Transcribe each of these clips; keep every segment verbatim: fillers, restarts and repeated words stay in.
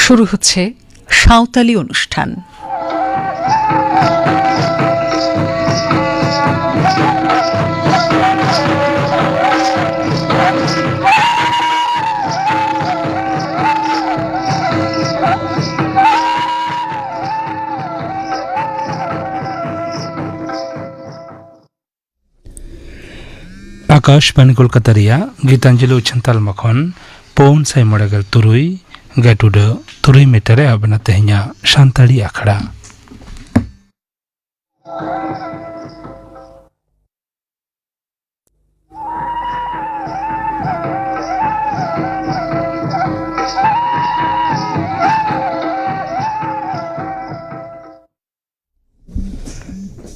শুরু হচ্ছে সাঁওতালি অনুষ্ঠান। ᱟᱠᱟᱥᱵᱟᱱᱤ ᱠᱳᱞᱠᱟᱛᱟ ᱨᱮᱭᱟᱜ ᱜᱤᱛᱟᱧᱡᱚᱞᱤ ᱩᱪᱷᱟᱹᱱ ᱛᱟᱞᱢᱟ ᱠᱷᱚᱱ ᱯᱩᱱ ᱥᱟᱭ ᱢᱚᱬᱮ ᱜᱮᱞ ᱛᱩᱨᱩᱭ ᱜᱮᱴ ᱩᱰᱟᱹᱜ ᱛᱩᱨᱩᱭ ᱢᱤᱴᱟᱨ ᱮ ᱟᱵᱮᱱᱟ ᱛᱮᱦᱮᱧᱟᱜ ᱥᱟᱱᱛᱟᱲᱤ ᱟᱠᱷᱲᱟ᱾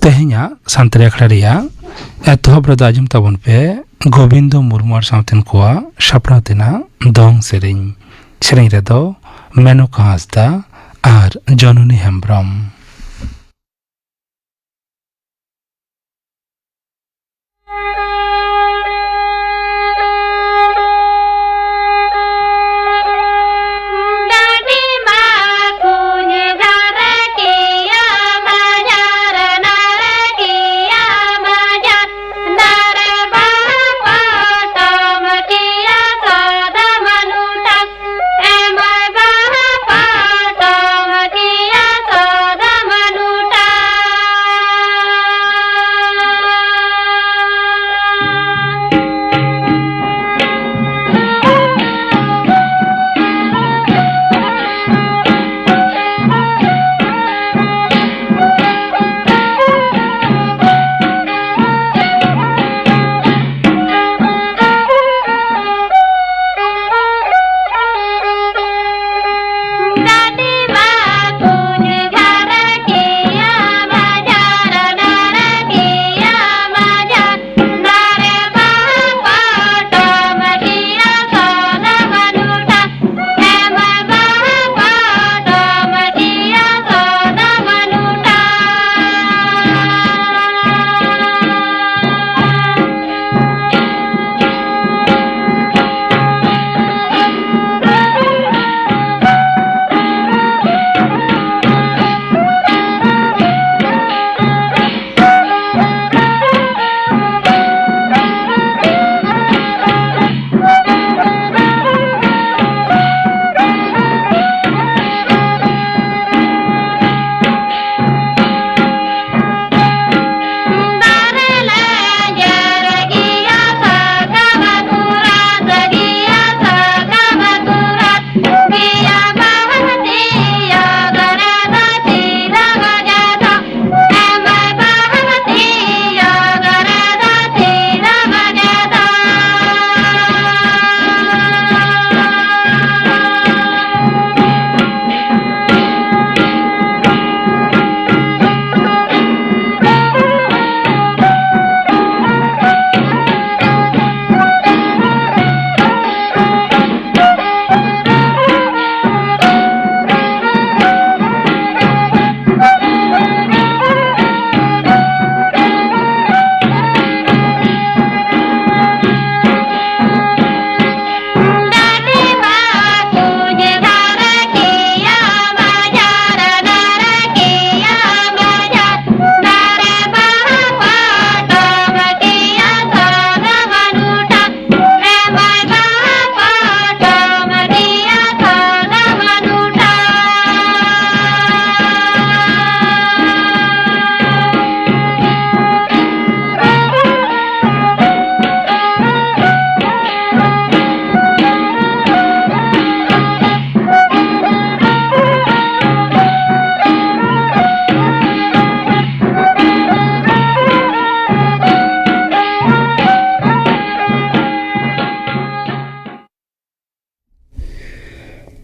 ᱛᱮᱦᱮᱧᱟᱜ ᱥᱟᱱᱛᱟᱲᱤ ᱟᱠᱷᱲᱟ ᱨᱮᱭᱟᱜ ᱮᱛᱚᱦᱚᱵ ᱨᱮᱫᱚ ᱟᱸᱡᱚᱢ ᱛᱟᱵᱚᱱ ᱯᱮ ᱜᱳᱵᱤᱱᱫᱚ ᱢᱩᱨᱢᱩ ᱟᱨ ᱥᱟᱶᱛᱮᱱ ᱠᱚᱣᱟᱜ ᱥᱟᱯᱲᱟᱣ ᱛᱮᱱᱟᱜ ᱫᱚᱝ ᱥᱮᱨᱮᱧ᱾ ᱥᱮᱨᱮᱧ ᱨᱮᱫᱚ ᱢᱮᱱᱚᱠᱟ ᱦᱟᱸᱥᱫᱟ ᱟᱨ ᱡᱚᱱᱚᱱᱤ ᱦᱮᱢᱵᱽᱨᱚᱢ᱾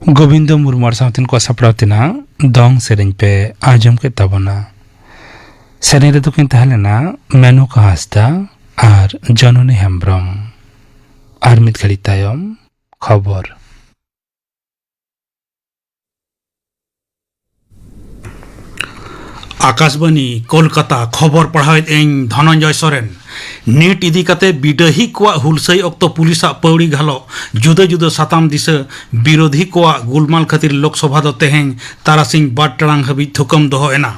ᱜᱳᱵᱤᱱᱫᱚ ᱢᱩᱨᱢᱩ ᱟᱨ ᱥᱟᱶᱛᱮᱱ ᱠᱚᱣᱟᱜ ᱥᱟᱯᱲᱟᱣ ᱛᱮᱱᱟᱜ ᱫᱚᱝ ᱥᱮᱨᱮᱧ ᱯᱮ ᱟᱸᱡᱚᱢ ᱠᱮᱫ ᱛᱟᱵᱚᱱᱟ᱾ ᱥᱮᱨᱮᱧ ᱨᱮᱫᱚ ᱠᱤᱱ ᱛᱟᱦᱮᱸ ᱞᱮᱱᱟ ᱢᱮᱱᱚᱠᱟ ᱦᱟᱸᱥᱫᱟ ᱟᱨ ᱡᱚᱱᱚᱱᱤ ᱦᱮᱢᱵᱽᱨᱚᱢ᱾ ᱟᱨ ᱢᱤᱫ ᱜᱷᱟᱹᱲᱤ ᱛᱟᱭᱚᱢ ᱠᱷᱚᱵᱚᱨ᱾ ᱟᱠᱟᱥᱵᱟᱱᱤ, ᱠᱳᱞᱠᱟᱛᱟ, ᱠᱷᱚᱵᱚᱨ ᱯᱟᱲᱦᱟᱣᱮᱫ ᱟᱹᱧ ᱫᱷᱚᱱᱚᱱᱡᱚᱭ ᱥᱚᱨᱮᱱ᱾ ᱱᱤᱴ ᱤᱫᱤ ᱠᱟᱛᱮ ᱵᱤᱰᱟᱹᱦᱤ ᱠᱚᱣᱟᱜ ᱦᱩᱞᱥᱟᱹᱭ ᱚᱠᱛᱚ ᱯᱩᱞᱤᱥᱟᱜ ᱯᱟᱹᱣᱲᱤ ᱜᱷᱟᱞᱚᱜ, ᱡᱩᱫᱟᱹ ᱡᱩᱫᱟᱹ ᱥᱟᱛᱟᱢ ᱫᱤᱥᱟᱹ, ᱵᱤᱨᱳᱫᱷᱤ ᱠᱚᱣᱟᱜ ᱜᱩᱞᱢᱟᱞ ᱠᱷᱟᱹᱛᱤᱨ ᱞᱳᱠᱥᱚᱵᱷᱟ ᱫᱚ ᱛᱮᱦᱮᱧ ᱛᱟᱨᱟᱥᱤᱧ ᱵᱟᱨ ᱴᱟᱲᱟᱝ ᱦᱟᱹᱵᱤᱡ ᱛᱷᱩᱠᱟᱹᱢ ᱫᱚᱦᱚ ᱮᱱᱟ᱾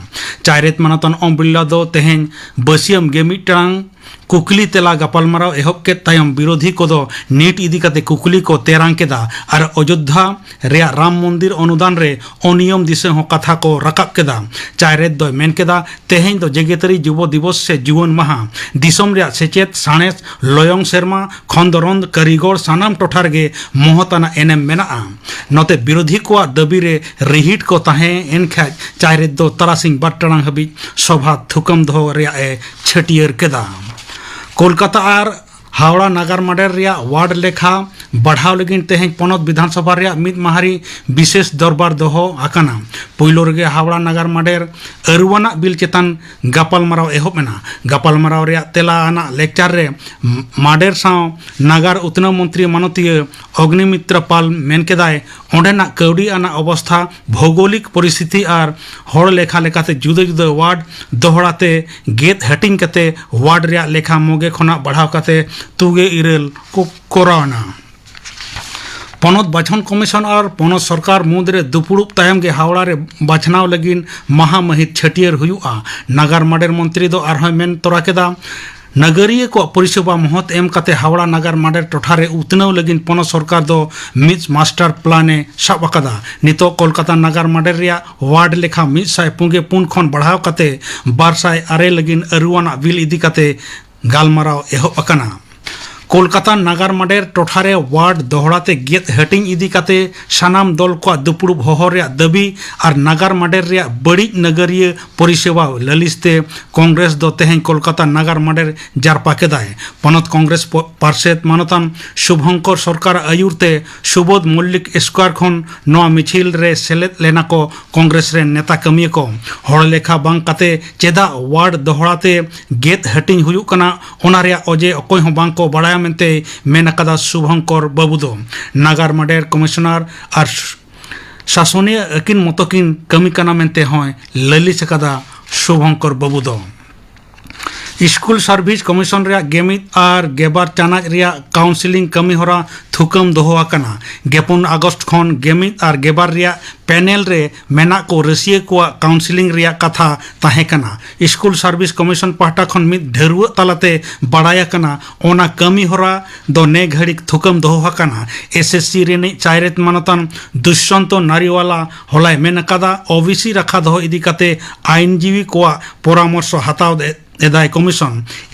ᱪᱟᱭᱨᱮᱛ ᱢᱟᱱᱚᱛᱟᱱ ᱚᱢᱵᱤᱞᱞᱟ ᱫᱚ ᱛᱮᱦᱮᱧ ᱵᱟᱹᱥᱤᱭᱟᱹᱢ ᱜᱮ ᱢᱤᱫ ᱴᱟᱲᱟᱝ ᱠᱩᱠᱞᱤ ᱛᱮᱞᱟ ᱜᱟᱯᱟᱞᱢᱟᱨᱟᱣ ᱮᱦᱚᱵ ᱠᱮᱫ ᱛᱟᱭᱚᱢ ᱵᱤᱨᱳᱫᱷᱤ ᱠᱚᱫᱚ ᱱᱤᱴ ᱤᱫᱤ ᱠᱟᱛᱮ ᱠᱩᱠᱞᱤ ᱠᱚ ᱛᱮᱨᱟᱝ ᱠᱮᱫᱟ ᱟᱨ ᱚᱡᱳᱫᱽᱫᱷᱟ ᱨᱮᱭᱟᱜ ᱨᱟᱢ ᱢᱚᱱᱫᱤᱨ ᱚᱱᱩᱫᱟᱱ ᱨᱮ ᱚᱱᱤᱭᱚᱢ ᱫᱤᱥᱟᱹ ᱦᱚᱸ ᱠᱟᱛᱷᱟ ᱠᱚ ᱨᱟᱠᱟᱵ ᱠᱮᱫᱟ᱾ ᱪᱟᱭᱨᱮᱛ ᱫᱚᱭ ᱢᱮᱱ ᱠᱮᱫᱟ, ᱛᱮᱦᱮᱧ ᱫᱚ ᱡᱮᱜᱮᱛᱟᱹᱨᱤ ᱡᱩᱵᱚ ᱫᱤᱵᱚᱥ ᱥᱮ ᱡᱩᱣᱟᱹᱱ ᱢᱟᱦᱟ᱾ ᱫᱤᱥᱚᱢ ᱨᱮᱭᱟᱜ ᱥᱮᱪᱮᱫ, ᱥᱟᱬᱮᱥ, ᱞᱚᱭᱚᱝ ᱥᱮᱨᱢᱟ, ᱠᱷᱚᱸᱫᱽᱨᱚᱸᱫᱽ, ᱠᱟᱹᱨᱤᱜᱚᱞ ᱥᱟᱱᱟᱢ ᱴᱚᱴᱷᱟ ᱨᱮᱜᱮ ᱢᱚᱦᱚᱛ ᱟᱱᱟᱜ ᱮᱱᱮᱢ ᱢᱮᱱᱟᱜᱼᱟ᱾ ᱱᱚᱛᱮ ᱵᱤᱨᱳᱫᱷᱤ ᱠᱚᱣᱟᱜ ᱫᱟᱹᱵᱤ ᱨᱮ ᱨᱤᱦᱤᱴ ᱠᱚ ᱛᱟᱦᱮᱸ ᱮᱱ ᱠᱷᱟᱡ ᱪᱟᱭᱨᱮᱛ ᱫᱚ ᱛᱟᱨᱟᱥᱤᱧ ᱵᱟᱨ ᱴᱟᱲᱟᱝ ᱦᱟᱹᱵᱤᱡ ᱥᱚᱵᱷᱟ ᱛᱷᱩᱠᱟᱹᱢ ᱫᱚᱦᱚ ᱨᱮᱭᱟᱜ ᱮ ᱪᱷᱟᱹᱴᱭᱟᱹᱨ ᱠᱮᱫᱟ᱾ ᱠᱳᱞᱠᱟᱛᱟ ᱟᱨ ᱦᱟᱣᱲᱟ ᱱᱟᱜᱟᱨ ᱢᱟᱰᱮᱨ ᱨᱮᱭᱟᱜ ᱣᱟᱨᱰ ᱞᱮᱠᱷᱟ ᱵᱟᱲᱦᱟᱣ ᱞᱟᱹᱜᱤᱫ ᱛᱮᱦᱮᱧ ᱯᱚᱱᱚᱛ ᱵᱤᱫᱷᱟᱱ ᱥᱚᱵᱷᱟ ᱨᱮᱭᱟᱜ ᱢᱤᱫ ᱢᱟᱦᱟᱨᱤ ᱵᱤᱥᱮᱥ ᱫᱚᱨᱵᱟᱨ ᱫᱚᱦᱚ ᱟᱠᱟᱱᱟ᱾ ᱯᱩᱭᱞᱩ ᱨᱮᱜᱮ ᱦᱟᱣᱲᱟ ᱱᱟᱜᱟᱨ ᱢᱟᱰᱮᱨ ᱟᱹᱨᱩᱣᱟᱱᱟᱜ ᱵᱤᱞ ᱪᱮᱛᱟᱱ ᱜᱟᱯᱟᱞᱢᱟᱨᱟᱣ ᱮᱦᱚᱵ ᱮᱱᱟ᱾ ᱜᱟᱯᱟᱞᱢᱟᱨᱟᱣ ᱨᱮᱭᱟᱜ ᱛᱮᱞᱟ ᱟᱱᱟᱜ ᱞᱮᱠᱪᱟᱨ ᱨᱮ ᱢᱟᱰᱮᱨ ᱥᱟᱶ ᱱᱟᱜᱟᱨ ᱩᱛᱱᱟᱹᱣ ᱢᱚᱱᱛᱨᱤ ᱢᱟᱱᱚᱛᱤᱭᱟᱹ ᱚᱜᱽᱱᱤᱢᱤᱛᱨᱟ ᱯᱟᱞ ᱢᱮᱱ ᱠᱮᱫᱟᱭ, ᱚᱸᱰᱮᱱᱟᱜ ᱠᱟᱹᱣᱰᱤ ᱟᱱᱟᱜ ᱚᱵᱚᱥᱛᱷᱟ, ᱵᱷᱳᱜᱳᱞᱤᱠ ᱯᱚᱨᱤᱥᱛᱷᱤᱛᱤ ᱟᱨ ᱦᱚᱲ ᱞᱮᱠᱷᱟ ᱞᱮᱠᱟᱛᱮ ᱡᱩᱫᱟᱹ ᱡᱩᱫᱟᱹ ᱣᱟᱨᱰ ᱫᱚᱦᱲᱟ ᱛᱮ ᱜᱮᱫ ᱦᱟᱹᱴᱤᱧ ᱠᱟᱛᱮ ᱣᱟᱨᱰ ᱨᱮᱭᱟᱜ ᱞᱮᱠᱷᱟ ᱢᱚᱜᱮ ᱠᱷᱚᱱᱟᱜ ᱵᱟᱲᱦᱟᱣ ᱠᱟᱛᱮ ᱛᱩᱜᱮ ᱤᱨᱟᱹᱞ ᱠᱚ ᱠᱚᱨᱟᱣ ᱮᱱᱟ᱾ ᱯᱚᱱᱚᱛ ᱵᱟᱪᱷᱚᱱ ᱠᱚᱢᱤᱥᱚᱱ ᱟᱨ ᱯᱚᱱᱚᱛ ᱥᱚᱨᱠᱟᱨ ᱢᱩᱫᱽᱨᱮ ᱫᱩᱯᱩᱲᱩᱵ ᱛᱟᱭᱚᱢ ᱜᱮ ᱦᱟᱣᱲᱟ ᱨᱮ ᱵᱟᱪᱷᱱᱟᱣ ᱞᱟᱹᱜᱤᱫ ᱢᱟᱦᱟ ᱢᱟᱹᱦᱤᱛ ᱪᱷᱟᱹᱴᱭᱟᱹᱨ ᱦᱩᱭᱩᱜᱼᱟ᱾ ᱱᱟᱜᱟᱨ ᱢᱟᱰᱮᱨ ᱢᱚᱱᱛᱨᱤ ᱫᱚ ᱟᱨᱦᱚᱸᱭ ᱢᱮᱱ ᱛᱚᱨᱟ ᱠᱮᱫᱟ, ᱱᱟᱜᱟᱨᱤᱭᱟᱹ ᱠᱚᱣᱟᱜ ᱯᱚᱨᱤᱥᱮᱵᱟ ᱢᱚᱦᱚᱛ ᱮᱢ ᱠᱟᱛᱮ ᱦᱟᱣᱲᱟ ᱱᱟᱜᱟᱨ ᱢᱟᱰᱮᱨ ᱴᱚᱴᱷᱟ ᱨᱮ ᱩᱛᱱᱟᱹᱣ ᱞᱟᱹᱜᱤᱫ ᱯᱚᱱᱚᱛ ᱥᱚᱨᱠᱟᱨ ᱫᱚ ᱢᱤᱫ ᱢᱟᱥᱴᱟᱨ ᱯᱞᱟᱱ ᱮ ᱥᱟᱵ ᱟᱠᱟᱫᱟ᱾ ᱱᱤᱛᱚᱜ ᱠᱳᱞᱠᱟᱛᱟ ᱱᱟᱜᱟᱨ ᱢᱟᱰᱮᱨ ᱨᱮᱭᱟᱜ ᱣᱟᱨᱰ ᱞᱮᱠᱷᱟ ᱢᱤᱫ ᱥᱟᱭ ᱯᱩᱱ ᱜᱮ ᱯᱩᱱ ᱠᱷᱚᱱ ᱵᱟᱲᱦᱟᱣ ᱠᱟᱛᱮ ᱵᱟᱨ ᱥᱟᱭ ᱟᱨᱮ ᱞᱟᱹᱜᱤᱫ ᱟᱹᱨᱩᱣᱟᱱᱟᱜ ᱵᱤᱞ ᱤᱫᱤ ᱠᱟᱛᱮ ᱜᱟᱞᱢᱟᱨᱟᱣ ᱮᱦᱚᱵ ᱟᱠᱟᱱᱟ᱾ ᱠᱳᱞᱠᱟᱛᱟ ᱱᱟᱜᱟᱨ ᱢᱟᱰᱮᱨ ᱴᱚᱴᱷᱟ ᱨᱮ ᱣᱟᱨᱰ ᱫᱚᱦᱲᱟ ᱛᱮ ᱜᱮᱫ ᱦᱟᱹᱴᱤᱧ ᱤᱫᱤ ᱠᱟᱛᱮ ᱥᱟᱱᱟᱢ ᱫᱚᱞ ᱠᱚᱣᱟᱜ ᱫᱩᱯᱲᱩᱵ ᱦᱚᱦᱚ ᱨᱮᱭᱟᱜ ᱫᱟᱹᱵᱤ ᱟᱨ ᱱᱟᱜᱟᱨ ᱢᱟᱰᱮᱨ ᱨᱮᱭᱟᱜ ᱵᱟᱹᱲᱤᱡ ᱱᱟᱜᱟᱨᱤᱭᱟᱹ ᱯᱚᱨᱤᱥᱮᱵᱟ ᱞᱟᱹᱞᱤᱥ ᱛᱮ ᱠᱚᱝᱜᱨᱮᱥ ᱫᱚ ᱛᱮᱦᱮᱧ ᱠᱳᱞᱠᱟᱛᱟ ᱱᱟᱜᱟᱨ ᱢᱟᱰᱮᱨ ᱡᱟᱨᱯᱟ ᱠᱮᱫᱟᱭ᱾ ᱯᱚᱱᱚᱛ ᱠᱚᱝᱜᱨᱮᱥ ᱯᱚ-, ᱯᱟᱨᱥᱮᱛ ᱢᱟᱱᱚᱛᱟᱱ ᱥᱩᱵᱷᱚᱝᱠᱚᱨ ᱥᱚᱨᱠᱟᱨ ᱟᱹᱭᱩᱨ ᱛᱮ ᱥᱩᱵᱳᱫᱷ ᱢᱚᱞᱞᱤᱠ ᱥᱠᱣᱟᱨ ᱠᱷᱚᱱ ᱱᱚᱣᱟ ᱢᱤᱪᱷᱤᱞ ᱨᱮ ᱥᱮᱞᱮᱫ ᱞᱮᱱᱟ ᱠᱚ ᱠᱚᱝᱜᱨᱮᱥ ᱨᱮᱱ ᱱᱮᱛᱟ ᱠᱟᱹᱢᱤᱭᱟᱹ ᱠᱚ᱾ ᱦᱚᱲ ᱞᱮᱠᱷᱟ ᱵᱟᱝ ᱠᱟᱛᱮ ᱪᱮᱫᱟᱜ ᱣᱟᱨᱰ ᱫᱚᱦᱲᱟ ᱛᱮ ᱜᱮᱫ ᱦᱟᱹᱴᱤᱧ ᱦᱩᱭᱩᱜ ᱠᱟᱱᱟ, ᱚᱱᱟ ᱨᱮᱭᱟᱜ ᱚᱡᱮ ᱚᱠᱚᱭ ᱦᱚᱸ ᱵᱟᱝ ᱠᱚ ᱵᱟᱲᱟᱭᱟ ᱢᱮᱱᱛᱮᱭ ᱢᱮᱱ ᱟᱠᱟᱫᱟ ᱥᱩᱵᱷᱚᱝᱠᱚᱨ ᱵᱟᱹᱵᱩ ᱫᱚ᱾ ᱱᱟᱜᱟᱨ ᱢᱟᱰᱮᱨ ᱠᱚᱢᱤᱥᱚᱱᱟᱨ ᱟᱨ ᱥᱟᱥᱚᱱᱤᱭᱟᱹ ᱟᱹᱠᱤᱱ ᱢᱚᱛᱚ ᱠᱤᱱ ᱠᱟᱹᱢᱤ ᱠᱟᱱᱟ ᱢᱮᱱᱛᱮ ᱦᱚᱸᱭ ᱞᱟᱹᱞᱤᱥ ᱟᱠᱟᱫᱟ ᱥᱩᱵᱷᱚᱝᱠᱚᱨ ᱵᱟᱹᱵᱩ ᱫᱚ᱾ ᱥᱠᱩᱞ ᱥᱟᱨᱵᱷᱤᱥ ᱠᱚᱢᱤᱥᱚᱱ ᱨᱮᱭᱟᱜ ᱜᱮᱢᱤᱫ ᱟᱨ ᱜᱮᱵᱟᱨ ᱪᱟᱱᱟᱪ ᱨᱮᱭᱟᱜ ᱠᱟᱣᱩᱱᱥᱮᱞᱤᱝ ᱠᱟᱹᱢᱤ ᱦᱚᱨᱟ ᱛᱷᱩᱠᱟᱹᱢ ᱫᱚᱦᱚ ᱟᱠᱟᱱᱟ᱾ ᱜᱮᱯᱩᱱ ᱟᱜᱚᱥᱴ ᱠᱷᱚᱱ ᱜᱮᱢᱤᱫ ᱟᱨ ᱜᱮᱵᱟᱨ ᱨᱮᱭᱟᱜ ᱯᱮᱱᱮᱞ ᱨᱮ ᱢᱮᱱᱟᱜ ᱠᱚ ᱨᱟᱹᱥᱤᱭᱟᱹ ᱠᱚᱣᱟᱜ ᱠᱟᱣᱩᱱᱥᱮᱞᱤᱝ ᱨᱮᱭᱟᱜ ᱠᱟᱛᱷᱟ ᱛᱟᱦᱮᱸ ᱠᱟᱱᱟ᱾ ᱥᱠᱩᱞ ᱥᱟᱨᱵᱷᱤᱥ ᱠᱚᱢᱤᱥᱚᱱ ᱯᱟᱦᱴᱟ ᱠᱷᱚᱱ ᱢᱤᱫ ᱰᱷᱟᱹᱨᱣᱟᱹᱜ ᱛᱟᱞᱟᱛᱮ ᱵᱟᱲᱟᱭ ᱟᱠᱟᱱᱟ, ᱚᱱᱟ ᱠᱟᱹᱢᱤ ᱦᱚᱨᱟ ᱫᱚ ᱱᱮ ᱜᱷᱟᱹᱲᱤᱠ ᱛᱷᱩᱠᱟᱹᱢ ᱫᱚᱦᱚ ᱟᱠᱟᱱᱟ᱾ ᱮᱥ ᱮᱥ ᱥᱤ ᱨᱤᱱᱤᱡ ᱪᱟᱭᱨᱮᱛ ᱢᱟᱱᱚᱛᱟᱱ ᱫᱩᱥᱭᱚᱱᱛᱚ ᱱᱟᱨᱤᱣᱟᱞᱟ ᱦᱚᱞᱟᱭ ᱢᱮᱱ ᱟᱠᱟᱫᱟ, ᱳ ᱵᱤ ᱥᱤ ᱨᱟᱠᱷᱟ ᱫᱚᱦᱚ ᱤᱫᱤ ᱠᱟᱛᱮ ᱟᱭᱤᱱᱡᱤᱵᱤ ᱠᱚᱣᱟᱜ ᱯᱚᱨᱟᱢᱚᱨᱥᱚ ᱦᱟᱛᱟᱣ ᱮᱫᱟᱭ ᱠᱚᱢᱤᱥᱚᱱ᱾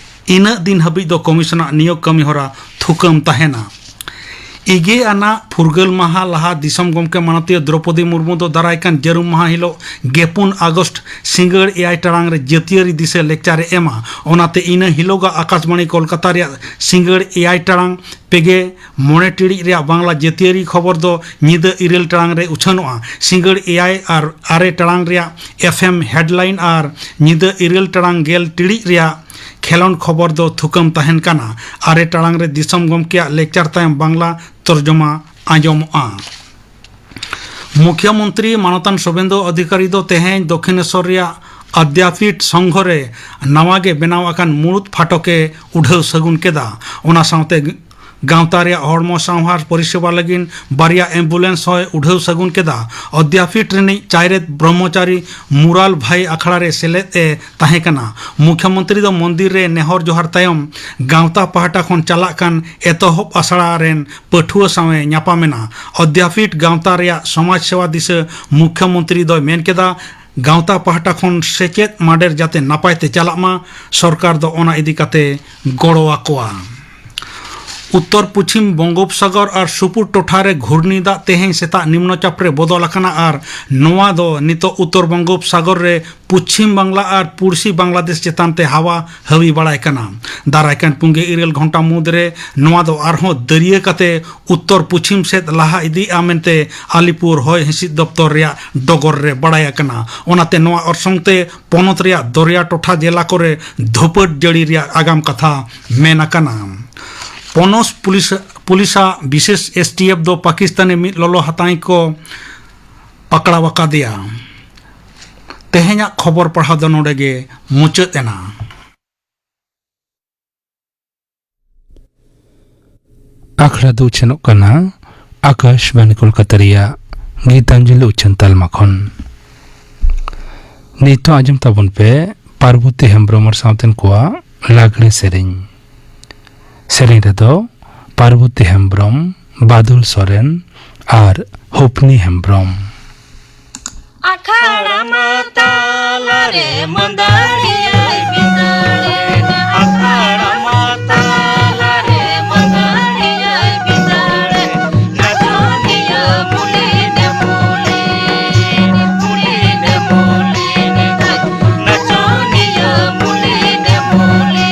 ᱤᱱᱟᱹᱜ ᱫᱤᱱ ᱦᱟᱹᱵᱤᱡ ᱫᱚ ᱠᱚᱢᱤᱥᱚᱱᱟᱜ ᱱᱤᱭᱳᱜᱽ ᱠᱟᱹᱢᱤ ᱦᱚᱨᱟ ᱛᱷᱩᱠᱟᱹᱢ ᱛᱟᱦᱮᱱᱟ᱾ ᱤᱜᱮ ᱟᱱᱟᱜ ᱯᱷᱩᱨᱜᱟᱹᱞ ᱢᱟᱦᱟ ᱞᱟᱦᱟ ᱫᱤᱥᱚᱢ ᱜᱚᱢᱠᱮ ᱢᱟᱱᱚᱛᱤᱭᱟᱹ ᱫᱨᱚᱯᱚᱫᱤ ᱢᱩᱨᱢᱩ ᱫᱚ ᱫᱟᱨᱟᱭ ᱠᱟᱱ ᱡᱟᱹᱨᱩᱢ ᱢᱟᱦᱟ ᱦᱤᱞᱳᱜ ᱜᱮᱯᱩᱱ ᱟᱜᱚᱥᱴ ᱥᱤᱸᱜᱟᱹᱲ ᱮᱭᱟᱭ ᱴᱟᱲᱟᱝ ᱨᱮ ᱡᱟᱹᱛᱤᱭᱟᱹᱨᱤ ᱫᱤᱥᱟᱹ ᱞᱮᱠᱪᱟᱨ ᱮ ᱮᱢᱟ᱾ ᱚᱱᱟᱛᱮ ᱤᱱᱟᱹ ᱦᱤᱞᱳᱜᱟᱜ ᱟᱠᱟᱥᱵᱟᱬᱤ ᱠᱳᱞᱠᱟᱛᱟ ᱨᱮᱭᱟᱜ ᱥᱤᱸᱜᱟᱹᱲ ᱮᱭᱟᱭ ᱴᱟᱲᱟᱝ ᱯᱮᱜᱮ ᱢᱚᱬᱮ ᱴᱤᱲᱤᱡ ᱨᱮᱭᱟᱜ ᱵᱟᱝᱞᱟ ᱡᱟᱹᱛᱤᱭᱟᱹᱨᱤ ᱠᱷᱚᱵᱚᱨ ᱫᱚ ᱧᱤᱫᱟᱹ ᱤᱨᱟᱹᱞ ᱴᱟᱲᱟᱝ ᱨᱮ ᱩᱪᱷᱟᱹᱱᱚᱜᱼᱟ᱾ ᱥᱤᱸᱜᱟᱹᱲ ᱮᱭᱟᱭ ᱟᱨ ᱟᱨᱮ ᱴᱟᱲᱟᱝ ᱨᱮᱭᱟᱜ ᱮᱯᱷ ᱮᱢ ᱦᱮᱰᱞᱟᱭᱤᱱ ᱟᱨ ᱧᱤᱫᱟᱹ ᱤᱨᱟᱹᱞ ᱴᱟᱲᱟᱝ ᱜᱮᱞ ᱴᱤᱲᱤᱡ ᱨᱮᱭᱟᱜ ᱠᱷᱮᱞᱳᱸᱰ ᱠᱷᱚᱵᱚᱨ ᱫᱚ ᱛᱷᱩᱠᱟᱹᱢ ᱛᱟᱦᱮᱱ ᱠᱟᱱᱟ᱾ ᱟᱨᱮ ᱴᱟᱲᱟᱝ ᱨᱮ ᱫᱤᱥᱚᱢ ᱜᱚᱢᱠᱮᱭᱟᱜ ᱞᱮᱠᱪᱟᱨ ᱛᱟᱭᱚᱢ ᱵᱟᱝᱞᱟ ᱛᱚᱨᱡᱚᱢᱟ ᱟᱸᱡᱚᱢᱚᱜᱼᱟ᱾ ᱢᱩᱠᱷᱭᱚᱢᱚᱱᱛᱨᱤ ᱢᱟᱱᱚᱛᱟᱱ ᱥᱩᱵᱷᱮᱱᱫᱩ ᱚᱫᱷᱤᱠᱟᱨᱤ ᱫᱚ ᱛᱮᱦᱮᱧ ᱫᱚᱠᱠᱷᱤᱱᱮᱥᱚᱨ ᱨᱮᱭᱟᱜ ᱟᱫᱽᱭᱟᱯᱤᱴ ᱥᱚᱝᱜᱷᱚ ᱨᱮ ᱱᱟᱣᱟ ᱜᱮ ᱵᱮᱱᱟᱣ ᱟᱠᱟᱱ ᱢᱩᱲᱩᱫ ᱯᱷᱟᱴᱚᱠ ᱮ ᱩᱰᱷᱟᱹᱣ ᱥᱟᱹᱜᱩᱱ ᱠᱮᱫᱟ᱾ ᱚᱱᱟ ᱥᱟᱶᱛᱮ ᱜᱟᱶᱛᱟ ᱨᱮᱭᱟᱜ ᱦᱚᱲᱢᱚ ᱥᱟᱶᱦᱟᱨ ᱯᱚᱨᱤᱥᱮᱵᱟ ᱞᱟᱹᱜᱤᱫ ᱵᱟᱨᱭᱟ ᱮᱢᱵᱩᱞᱮᱱᱥ ᱦᱚᱸᱭ ᱩᱰᱷᱟᱹᱣ ᱥᱟᱹᱜᱩᱱ ᱠᱮᱫᱟ᱾ ᱟᱫᱽᱭᱟᱯᱤᱴ ᱨᱤᱱᱤᱡ ᱪᱟᱭᱨᱮᱛ ᱵᱨᱚᱦᱢᱚᱪᱟᱨᱤ ᱢᱩᱨᱟᱞ ᱵᱷᱟᱭ ᱟᱠᱷᱲᱟ ᱨᱮ ᱥᱮᱞᱮᱫ ᱮ ᱛᱟᱦᱮᱸ ᱠᱟᱱᱟ᱾ ᱢᱩᱠᱷᱭᱚᱢᱚᱱᱛᱨᱤ ᱫᱚ ᱢᱚᱱᱫᱤᱨ ᱨᱮ ᱱᱮᱦᱚᱨ ᱡᱚᱦᱟᱨ ᱛᱟᱭᱚᱢ ᱜᱟᱶᱛᱟ ᱯᱟᱦᱴᱟ ᱠᱷᱚᱱ ᱪᱟᱞᱟᱜ ᱠᱟᱱ ᱮᱛᱚᱦᱚᱵ ᱟᱥᱲᱟ ᱨᱮᱱ ᱯᱟᱹᱴᱷᱩᱣᱟᱹ ᱥᱟᱶ ᱮ ᱧᱟᱯᱟᱢ ᱮᱱᱟ᱾ ᱟᱫᱽᱭᱟᱯᱤᱴ ᱜᱟᱶᱛᱟ ᱨᱮᱭᱟᱜ ᱥᱚᱢᱟᱡᱽ ᱥᱮᱵᱟ ᱫᱤᱥᱟᱹ ᱢᱩᱠᱷᱭᱚᱢᱚᱱᱛᱨᱤ ᱫᱚᱭ ᱢᱮᱱ ᱠᱮᱫᱟ, ᱜᱟᱶᱛᱟ ᱯᱟᱦᱴᱟ ᱠᱷᱚᱱ ᱥᱮᱪᱮᱫ ᱢᱟᱰᱮᱨ ᱡᱟᱛᱮ ᱱᱟᱯᱟᱭ ᱛᱮ ᱪᱟᱞᱟᱜ ᱢᱟ, ᱥᱚᱨᱠᱟᱨ ᱫᱚ ᱚᱱᱟ ᱤᱫᱤ ᱠᱟᱛᱮ ᱜᱚᱲᱚ ᱟᱠᱚᱣᱟ᱾ ᱩᱛᱛᱚᱨ ᱯᱚᱪᱷᱤᱢ ᱵᱚᱝᱜᱳᱯᱥᱟᱜᱚᱨ ᱟᱨ ᱥᱩᱯᱩᱨ ᱴᱚᱴᱷᱟ ᱨᱮ ᱜᱷᱩᱨᱱᱤ ᱫᱟᱜ ᱛᱮᱦᱮᱧ ᱥᱮᱛᱟᱜ ᱱᱤᱢᱱᱚ ᱪᱟᱯ ᱨᱮ ᱵᱚᱫᱚᱞ ᱟᱠᱟᱱᱟ ᱟᱨ ᱱᱚᱣᱟ ᱫᱚ ᱱᱤᱛᱚᱜ ᱩᱛᱛᱚᱨ ᱵᱚᱝᱜᱳᱯᱥᱟᱜᱚᱨ ᱨᱮ ᱯᱚᱪᱷᱤᱢ ᱵᱟᱝᱞᱟ ᱟᱨ ᱯᱩᱲᱥᱤ ᱵᱟᱝᱞᱟᱫᱮᱥ ᱪᱮᱛᱟᱱ ᱛᱮ ᱦᱟᱣᱟ ᱦᱟᱹᱣᱤ ᱵᱟᱲᱟᱭ ᱠᱟᱱᱟ᱾ ᱫᱟᱨᱟᱭ ᱠᱟᱱ ᱯᱩᱸᱜᱮ ᱤᱨᱟᱹᱞ ᱜᱷᱚᱱᱴᱟ ᱢᱩᱫᱽ ᱨᱮ ᱱᱚᱣᱟ ᱫᱚ ᱟᱨᱦᱚᱸ ᱫᱟᱹᱨᱭᱟᱹ ᱠᱟᱛᱮ ᱩᱛᱛᱚᱨ ᱯᱚᱪᱷᱤᱢ ᱥᱮᱫ ᱞᱟᱦᱟ ᱤᱫᱤᱜᱼᱟ ᱢᱮᱱᱛᱮ ᱟᱞᱤᱯᱩᱨ ᱦᱚᱭ ᱦᱤᱸᱥᱤᱫ ᱫᱚᱯᱛᱚᱨ ᱨᱮᱭᱟᱜ ᱰᱚᱜᱚᱨ ᱨᱮ ᱵᱟᱲᱟᱭ ᱟᱠᱟᱱᱟ᱾ ᱚᱱᱟᱛᱮ ᱱᱚᱣᱟ ᱚᱨᱥᱚᱝ ᱛᱮ ᱯᱚᱱᱚᱛ ᱨᱮᱭᱟᱜ ᱫᱚᱨᱭᱟ ᱴᱚᱴᱷᱟ ᱡᱮᱞᱟ ᱠᱚᱨᱮ ᱫᱷᱩᱯᱟᱹᱴ ᱡᱟᱹᱲᱤ ᱨᱮᱭᱟᱜ ᱟᱜᱟᱢ ᱠᱟᱛᱷᱟ ᱢᱮᱱ ᱟᱠᱟᱱᱟ᱾ ᱯᱚᱱᱚᱥ ᱯᱩᱞᱤᱥ, ᱯᱩᱞᱤᱥᱟᱜ ᱵᱤᱥᱮᱥ ᱮᱥ ᱴᱤ ᱮᱯᱷ ᱫᱚ ᱯᱟᱠᱤᱥᱛᱟᱱᱤ ᱢᱤᱫ ᱞᱚᱞᱚ ᱦᱟᱛᱟᱝ ᱠᱚ ᱯᱟᱠᱲᱟᱣ ᱟᱠᱟᱫᱮᱭᱟ᱾ ᱛᱮᱦᱮᱧᱟᱜ ᱠᱷᱚᱵᱚᱨ ᱯᱟᱲᱦᱟᱣ ᱫᱚ ᱱᱚᱰᱮ ᱜᱮ ᱢᱩᱪᱟᱹᱫ ᱮᱱᱟ᱾ ᱟᱠᱷᱲᱟ ᱫᱚ ᱩᱪᱷᱟᱹᱱᱚᱜ ᱠᱟᱱᱟ ᱟᱠᱟᱥᱵᱟᱱᱤ ᱠᱳᱞᱠᱟᱛᱟ ᱨᱮᱭᱟᱜ ᱜᱤᱛᱟᱧᱡᱚᱞᱤ ᱩᱪᱷᱟᱹᱱ ᱛᱟᱞᱢᱟ ᱠᱷᱚᱱ᱾ ᱱᱤᱛᱚᱜ ᱟᱸᱡᱚᱢ ᱛᱟᱵᱚᱱ ᱯᱮ ᱯᱟᱨᱵᱚᱛᱤ ᱦᱮᱢᱵᱨᱚᱢ ᱟᱨ ᱥᱟᱶᱛᱮᱱ ᱠᱚᱣᱟᱜ ᱞᱟᱜᱽᱲᱮ ᱥᱮᱨᱮᱧ᱾ ᱥᱮᱨᱮᱧ ᱨᱮᱫᱚ ᱯᱟᱨᱵᱚᱛᱤ ᱦᱮᱢᱵᱨᱚᱢ, ᱵᱟᱫᱩᱞ ᱥᱚᱨᱮᱱ ᱟᱨ ᱦᱩᱯᱱᱤ ᱦᱮᱢᱵᱨᱚᱢ᱾ ᱟᱠᱷᱟᱲᱟ ᱢᱟ ᱛᱟᱞᱟ ᱨᱮ ᱢᱟᱹᱫᱟᱹᱲᱤᱭᱟᱹᱭ ᱵᱤᱫᱟᱹᱲᱮ᱾ ᱟᱠᱷᱟᱲᱟ ᱢᱟ ᱛᱟᱞᱟ ᱨᱮ ᱢᱟᱹᱫᱟᱹᱲᱤᱭᱟᱹᱭ ᱵᱤᱫᱟᱹᱲᱮ᱾ ᱱᱟᱪᱚᱱᱤᱭᱟᱹ ᱢᱩᱞᱤ ᱫᱮ ᱢᱩᱞᱤ, ᱢᱩᱞᱤ ᱫᱮ ᱢᱩᱞᱤ ᱫᱮ᱾ ᱱᱟᱪᱚᱱᱤᱭᱟᱹ ᱢᱩᱞᱤ ᱫᱮ ᱢᱩᱞᱤ᱾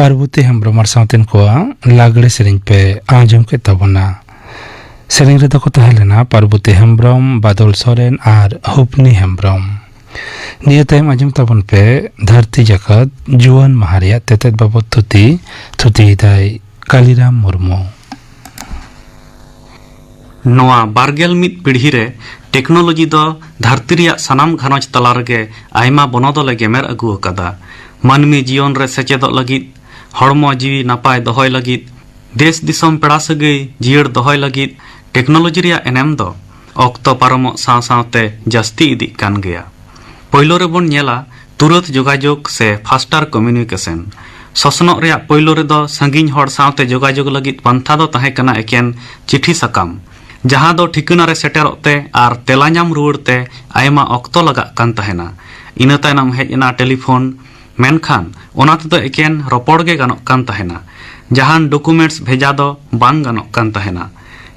ᱯᱟᱨᱵᱚᱛᱤ ᱦᱮᱢᱵᱨᱚᱢ ᱟᱨ ᱥᱟᱶᱛᱮᱱ ᱠᱚᱣᱟᱜ ᱞᱟᱜᱽᱲᱮ ᱥᱮᱨᱮᱧ ᱯᱮ ᱟᱸᱡᱚᱢ ᱠᱮᱫ ᱛᱟᱵᱚᱱᱟ᱾ ᱥᱮᱨᱮᱧ ᱨᱮᱫᱚ ᱠᱚ ᱛᱟᱦᱮᱸ ᱞᱮᱱᱟ ᱯᱟᱨᱵᱚᱛᱤ ᱦᱮᱢᱵᱨᱚᱢ, ᱵᱟᱫᱚᱞ ᱥᱚᱨᱮᱱ ᱟᱨ ᱦᱩᱯᱱᱤ ᱦᱮᱢᱵᱨᱚᱢ᱾ ᱱᱤᱭᱟᱹ ᱛᱟᱭᱚᱢ ᱟᱸᱡᱚᱢ ᱛᱟᱵᱚᱱ ᱯᱮ ᱫᱷᱟᱹᱨᱛᱤ ᱡᱟᱠᱟᱛ ᱡᱩᱣᱟᱹᱱ ᱢᱟᱦᱟ ᱨᱮᱭᱟᱜ ᱛᱮᱛᱮᱫ ᱵᱟᱵᱚᱫ ᱛᱷᱩᱛᱤ᱾ ᱛᱷᱩᱛᱤᱭᱮᱫᱟᱭ ᱠᱟᱞᱤᱨᱟᱢ ᱢᱩᱨᱢᱩ᱾ ᱱᱚᱣᱟ ᱵᱟᱨᱜᱮᱞ ᱢᱤᱫ ᱯᱤᱲᱦᱤ ᱨᱮ ᱴᱮᱠᱱᱳᱞᱚᱡᱤ ᱫᱚ ᱫᱷᱟᱹᱨᱛᱤ ᱨᱮᱭᱟᱜ ᱥᱟᱱᱟᱢ ᱜᱷᱟᱨᱚᱸᱡᱽ ᱛᱟᱞᱟ ᱨᱮᱜᱮ ᱟᱭᱢᱟ ᱵᱚᱱᱚᱫᱚᱞ ᱮ ᱜᱮᱢᱮᱨ ᱟᱹᱜᱩ ᱟᱠᱟᱫᱟ᱾ ᱢᱟᱹᱱᱢᱤ ᱡᱤᱭᱚᱱ ᱨᱮ ᱥᱮᱪᱮᱫᱚᱜ ᱞᱟᱹᱜᱤᱫ, ᱦᱚᱲᱢᱚ ᱡᱤᱣᱤ ᱱᱟᱯᱟᱭ ᱫᱚᱦᱚᱭ ᱞᱟᱹᱜᱤᱫ, ᱫᱮᱥ ᱫᱤᱥᱚᱢ ᱯᱮᱲᱟ ᱥᱟᱹᱜᱟᱹᱭ ᱡᱤᱭᱟᱹᱲ ᱫᱚᱦᱚᱭ ᱞᱟᱹᱜᱤᱫ ᱴᱮᱠᱱᱳᱞᱚᱡᱤ ᱨᱮᱭᱟᱜ ᱮᱱᱮᱢ ᱫᱚ ᱚᱠᱛᱚ ᱯᱟᱨᱚᱢᱚᱜ ᱥᱟᱶ ᱥᱟᱶᱛᱮ ᱡᱟᱹᱥᱛᱤ ᱤᱫᱤᱜ ᱠᱟᱱ ᱜᱮᱭᱟ᱾ ᱯᱳᱭᱞᱳ ᱨᱮᱵᱚᱱ ᱧᱮᱞᱟ ᱛᱩᱨᱟᱹᱛ ᱡᱳᱜᱟᱡᱳᱜᱽ ᱥᱮ faster communication᱾ ᱥᱚᱥᱱᱚᱜ ᱨᱮᱭᱟᱜ ᱯᱳᱭᱞᱳ ᱨᱮᱫᱚ ᱥᱟᱺᱜᱤᱧ ᱦᱚᱲ ᱥᱟᱶᱛᱮ ᱡᱳᱜᱟᱡᱳᱜᱽ ᱞᱟᱹᱜᱤᱫ ᱯᱟᱱᱛᱷᱟ ᱫᱚ ᱛᱟᱦᱮᱸ ᱠᱟᱱᱟ ᱮᱠᱮᱱ ᱪᱤᱴᱷᱤ ᱥᱟᱠᱟᱢ, ᱡᱟᱦᱟᱸ ᱫᱚ ᱴᱷᱤᱠᱟᱹᱱᱟ ᱨᱮ ᱥᱮᱴᱮᱨᱚᱜ ᱛᱮ ᱟᱨ ᱛᱮᱞᱟ ᱧᱟᱢ ᱨᱩᱣᱟᱹᱲ ᱛᱮ ᱟᱭᱢᱟ ᱚᱠᱛᱚ ᱞᱟᱜᱟᱜ ᱠᱟᱱ ᱛᱟᱦᱮᱱᱟ᱾ ᱤᱱᱟᱹ ᱛᱟᱭᱱᱚᱢ ᱦᱮᱡ ᱮᱱᱟ ᱴᱮᱞᱤᱯᱷᱳᱱ, ᱢᱮᱱᱠᱷᱟᱱ ᱚᱱᱟ ᱛᱮᱫᱚ ᱮᱠᱮᱱ ᱨᱚᱯᱚᱲ ᱜᱮ ᱜᱟᱱᱚᱜ ᱠᱟᱱ ᱛᱟᱦᱮᱱᱟ, ᱡᱟᱦᱟᱱ ᱰᱚᱠᱩᱢᱮᱱᱴᱥ ᱵᱷᱮᱡᱟ ᱫᱚ ᱵᱟᱝ ᱜᱟᱱᱚᱜ ᱠᱟᱱ ᱛᱟᱦᱮᱱᱟ᱾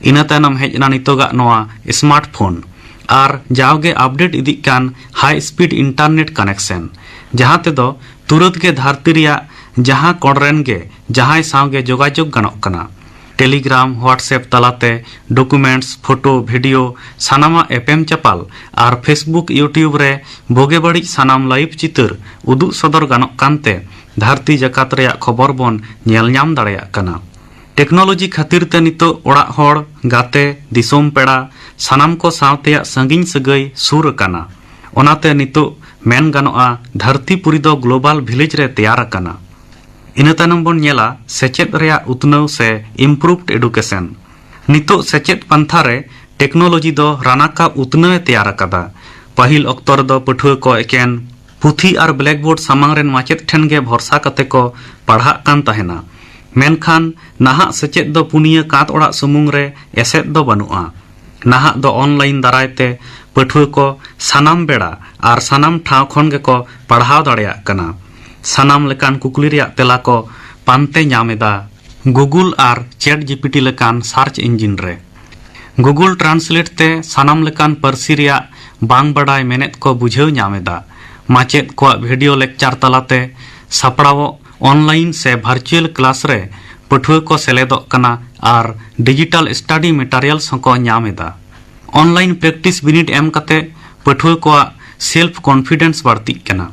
ᱤᱱᱟᱹ ᱛᱟᱭᱱᱚᱢ ᱦᱮᱡ ᱮᱱᱟ ᱱᱤᱛᱚᱜᱟᱜ ᱱᱚᱣᱟ ᱥᱢᱟᱨᱴᱯᱷᱳᱱ ᱟᱨ ᱡᱟᱣᱜᱮ ᱟᱯᱰᱮᱴ ᱤᱫᱤᱜ ᱠᱟᱱ ᱦᱟᱭ ᱥᱯᱤᱰ ᱤᱱᱴᱟᱨᱱᱮᱴ ᱠᱟᱱᱮᱠᱥᱚᱱ, ᱡᱟᱦᱟᱸ ᱛᱮᱫᱚ ᱛᱩᱨᱟᱹᱛ ᱜᱮ ᱫᱷᱟᱹᱨᱛᱤ ᱨᱮᱭᱟᱜ ᱡᱟᱦᱟᱸ ᱠᱚᱬ ᱨᱮᱱ ᱜᱮ ᱡᱟᱦᱟᱸᱭ ᱥᱟᱶᱜᱮ ᱡᱳᱜᱟᱡᱳᱜᱽ ᱜᱟᱱᱚᱜ ᱠᱟᱱᱟ᱾ ᱴᱮᱞᱤᱜᱨᱟᱢ, WhatsApp ᱛᱟᱞᱟᱛᱮ ᱰᱚᱠᱩᱢᱮᱱᱴᱥ, ᱯᱷᱳᱴᱳ, ᱵᱷᱤᱰᱤᱭᱳ ᱥᱟᱱᱟᱢᱟᱜ ᱮᱯᱮᱢ ᱪᱟᱯᱟᱞ ᱟᱨ Facebook, YouTube ᱨᱮ ᱵᱳᱜᱮ ᱵᱟᱹᱲᱤᱡ ᱥᱟᱱᱟᱢ ᱞᱟᱭᱤᱵᱷ ᱪᱤᱛᱟᱹᱨ ᱩᱫᱩᱜ ᱥᱚᱫᱚᱨ ᱜᱟᱱᱚᱜ ᱠᱟᱱᱛᱮ ᱫᱷᱟᱹᱨᱛᱤ ᱡᱟᱠᱟᱛ ᱨᱮᱭᱟᱜ ᱠᱷᱚᱵᱚᱨ ᱵᱚᱱ ᱧᱮᱞ ᱧᱟᱢ ᱫᱟᱲᱮᱭᱟᱜ ᱠᱟᱱᱟ᱾ ᱴᱮᱠᱱᱳᱞᱚᱡᱤ ᱠᱷᱟᱹᱛᱤᱨ ᱛᱮ ᱱᱤᱛᱚᱜ ᱚᱲᱟᱜ ᱦᱚᱲ, ᱜᱟᱛᱮ, ᱫᱤᱥᱚᱢ ᱯᱮᱲᱟ ᱥᱟᱱᱟᱢ ᱠᱚ ᱥᱟᱶᱛᱮᱭᱟᱜ ᱥᱟᱺᱜᱤᱧ ᱥᱟᱹᱜᱟᱹᱭ ᱥᱩᱨ ᱟᱠᱟᱱᱟ᱾ ᱚᱱᱟᱛᱮ ᱱᱤᱛᱚᱜ ᱢᱮᱱ ᱜᱟᱱᱚᱜᱼᱟ ᱫᱷᱟᱹᱨᱛᱤ ᱯᱩᱨᱤ ᱫᱚ ᱜᱞᱳᱵᱟᱞ ᱵᱷᱤᱞᱮᱡᱽ ᱨᱮ ᱛᱮᱭᱟᱨ ᱟᱠᱟᱱᱟ᱾ ᱤᱱᱟᱹ ᱛᱟᱭᱱᱚᱢ ᱵᱚᱱ ᱧᱮᱞᱟ ᱥᱮᱪᱮᱫ ᱨᱮᱭᱟᱜ ᱩᱛᱱᱟᱹᱣ ᱥᱮ improved education᱾ ᱱᱤᱛᱚᱜ ᱥᱮᱪᱮᱫ ᱯᱟᱱᱛᱷᱟ ᱨᱮ ᱴᱮᱠᱱᱳᱞᱚᱡᱤ ᱫᱚ ᱨᱟᱱᱟᱠᱟᱵ ᱩᱛᱱᱟᱹᱣ ᱮ ᱛᱮᱭᱟᱨ ᱟᱠᱟᱫᱟ᱾ ᱯᱟᱹᱦᱤᱞ ᱚᱠᱛᱚ ᱨᱮᱫᱚ ᱯᱟᱹᱴᱷᱩᱣᱟᱹ ᱠᱚ ᱮᱠᱮᱱ ᱯᱩᱛᱷᱤ ᱟᱨ ᱵᱞᱮᱠᱵᱳᱨᱰ ᱥᱟᱢᱟᱝ ᱨᱮᱱ ᱢᱟᱪᱮᱫ ᱴᱷᱮᱱ ᱜᱮ ᱵᱷᱚᱨᱥᱟ ᱠᱟᱛᱮ ᱠᱚ ᱯᱟᱲᱦᱟᱜ ᱠᱟᱱ ᱛᱟᱦᱮᱱᱟ᱾ ᱢᱮᱱᱠᱷᱟᱱ ᱱᱟᱦᱟᱜ ᱥᱮᱪᱮᱫ ᱫᱚ ᱯᱩᱱᱭᱟᱹ ᱠᱟᱸᱛ ᱚᱲᱟᱜ ᱥᱩᱢᱩᱝ ᱨᱮ ᱮᱥᱮᱫ ᱫᱚ ᱵᱟᱹᱱᱩᱜᱼᱟ᱾ ᱱᱟᱦᱟᱜ ᱫᱚ ᱚᱱᱞᱟᱭᱤᱱ ᱫᱟᱨᱟᱭ ᱛᱮ ᱯᱟᱹᱴᱷᱩᱣᱟᱹ ᱠᱚ ᱥᱟᱱᱟᱢ ᱵᱮᱲᱟ ᱟᱨ ᱥᱟᱱᱟᱢ ᱴᱷᱟᱶ ᱠᱷᱚᱱ ᱜᱮᱠᱚ ᱯᱟᱲᱦᱟᱣ ᱫᱟᱲᱮᱭᱟᱜ ᱠᱟᱱᱟ᱾ ᱥᱟᱱᱟᱢ ᱞᱮᱠᱟᱱ ᱠᱩᱠᱞᱤ ᱨᱮᱭᱟᱜ ᱛᱮᱞᱟ ᱠᱚ ᱯᱟᱱᱛᱮ ᱧᱟᱢ ᱮᱫᱟ Google ᱟᱨ ᱪᱮᱴ ᱡᱤᱯᱤᱴᱤ ᱞᱮᱠᱟᱱ ᱥᱟᱨᱪ ᱤᱧᱡᱤᱱ ᱨᱮ᱾ Google Translate ᱛᱮ ᱥᱟᱱᱟᱢ ᱞᱮᱠᱟᱱ ᱯᱟᱹᱨᱥᱤ ᱨᱮᱭᱟᱜ ᱵᱟᱝ ᱵᱟᱰᱟᱭ ᱢᱮᱱᱮᱫ ᱠᱚ ᱵᱩᱡᱷᱟᱹᱣ ᱧᱟᱢ ᱮᱫᱟ᱾ ᱢᱟᱪᱮᱫ ᱠᱚᱣᱟᱜ ᱵᱷᱤᱰᱤᱭᱳ ᱞᱮᱠᱪᱟᱨ ᱛᱟᱞᱟᱛᱮ ᱥᱟᱯᱲᱟᱣᱚᱜ online ᱥᱮ virtual class ᱨᱮ ᱯᱟᱹᱴᱷᱩᱣᱟᱹ ᱠᱚ ᱥᱮᱞᱮᱫᱚᱜ ᱠᱟᱱᱟ ᱟᱨ digital study materials ᱦᱚᱸᱠᱚ ᱧᱟᱢ ᱮᱫᱟ᱾ Online practice ᱵᱤᱱᱤᱰ ᱮᱢ ᱠᱟᱛᱮ ᱯᱟᱹᱴᱷᱩᱣᱟᱹ ᱠᱚᱣᱟᱜ self confidence ᱵᱟᱹᱲᱛᱤᱜ ᱠᱟᱱᱟ᱾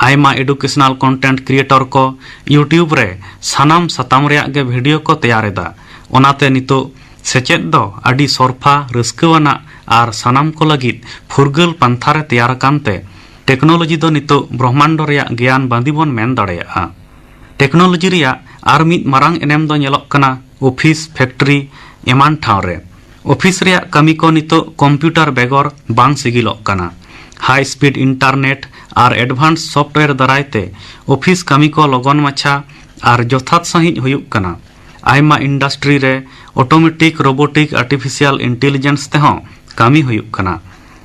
ᱟᱭᱢᱟ educational content creator ᱠᱚ YouTube ᱨᱮ ᱥᱟᱱᱟᱢ ᱥᱟᱛᱟᱢ ᱨᱮᱭᱟᱜ ᱜᱮ video ᱠᱚ ᱛᱮᱭᱟᱨ ᱮᱫᱟ᱾ ᱚᱱᱟᱛᱮ ᱱᱤᱛᱚᱜ ᱥᱮᱪᱮᱫ ᱫᱚ ᱟᱹᱰᱤ ᱥᱚᱨᱯᱷᱟ, ᱨᱟᱹᱥᱠᱟᱹᱣᱟᱱᱟᱜ ᱟᱨ ᱥᱟᱱᱟᱢ ᱠᱚ ᱞᱟᱹᱜᱤᱫ ᱯᱷᱩᱨᱜᱟᱹᱞ ᱯᱟᱱᱛᱷᱟ ᱨᱮ ᱛᱮᱭᱟᱨ ᱟᱠᱟᱱ ᱛᱮ technology ᱫᱚ ᱱᱤᱛᱚᱜ ᱵᱨᱚᱦᱢᱟᱱᱰᱚ ᱨᱮᱭᱟᱜ ᱜᱮᱭᱟᱱ ᱵᱟᱸᱫᱤ ᱵᱚᱱ ᱢᱮᱱ ᱫᱟᱲᱮᱭᱟᱜᱼᱟ᱾ Technology ᱨᱮᱭᱟᱜ ᱟᱨ ᱢᱤᱫ ᱢᱟᱨᱟᱝ ᱮᱱᱮᱢ ᱫᱚ ᱧᱮᱞᱚᱜ ᱠᱟᱱᱟ office, factory ᱮᱢᱟᱱ ᱴᱷᱟᱶ ᱨᱮ᱾ Office ᱨᱮᱭᱟᱜ ᱠᱟᱹᱢᱤ ᱠᱚ ᱱᱤᱛᱚᱜ computer ᱵᱮᱜᱚᱨ ᱵᱟᱝ ᱥᱤᱜᱤᱞᱚᱜ ᱠᱟᱱᱟ᱾ High speed internet ᱟᱨ advanced software ᱫᱟᱨᱟᱭ ᱛᱮ office ᱠᱟᱹᱢᱤ ᱠᱚ ᱞᱚᱜᱚᱱ ᱢᱟᱪᱷᱟ ᱟᱨ ᱡᱚᱛᱷᱟᱛ ᱥᱟᱺᱦᱤᱡ ᱦᱩᱭᱩᱜ ᱠᱟᱱᱟ᱾ ᱟᱭᱢᱟ industry ᱨᱮ automatic, robotic, artificial intelligence ᱛᱮᱦᱚᱸ ᱠᱟᱹᱢᱤ ᱦᱩᱭᱩᱜ ᱠᱟᱱᱟ᱾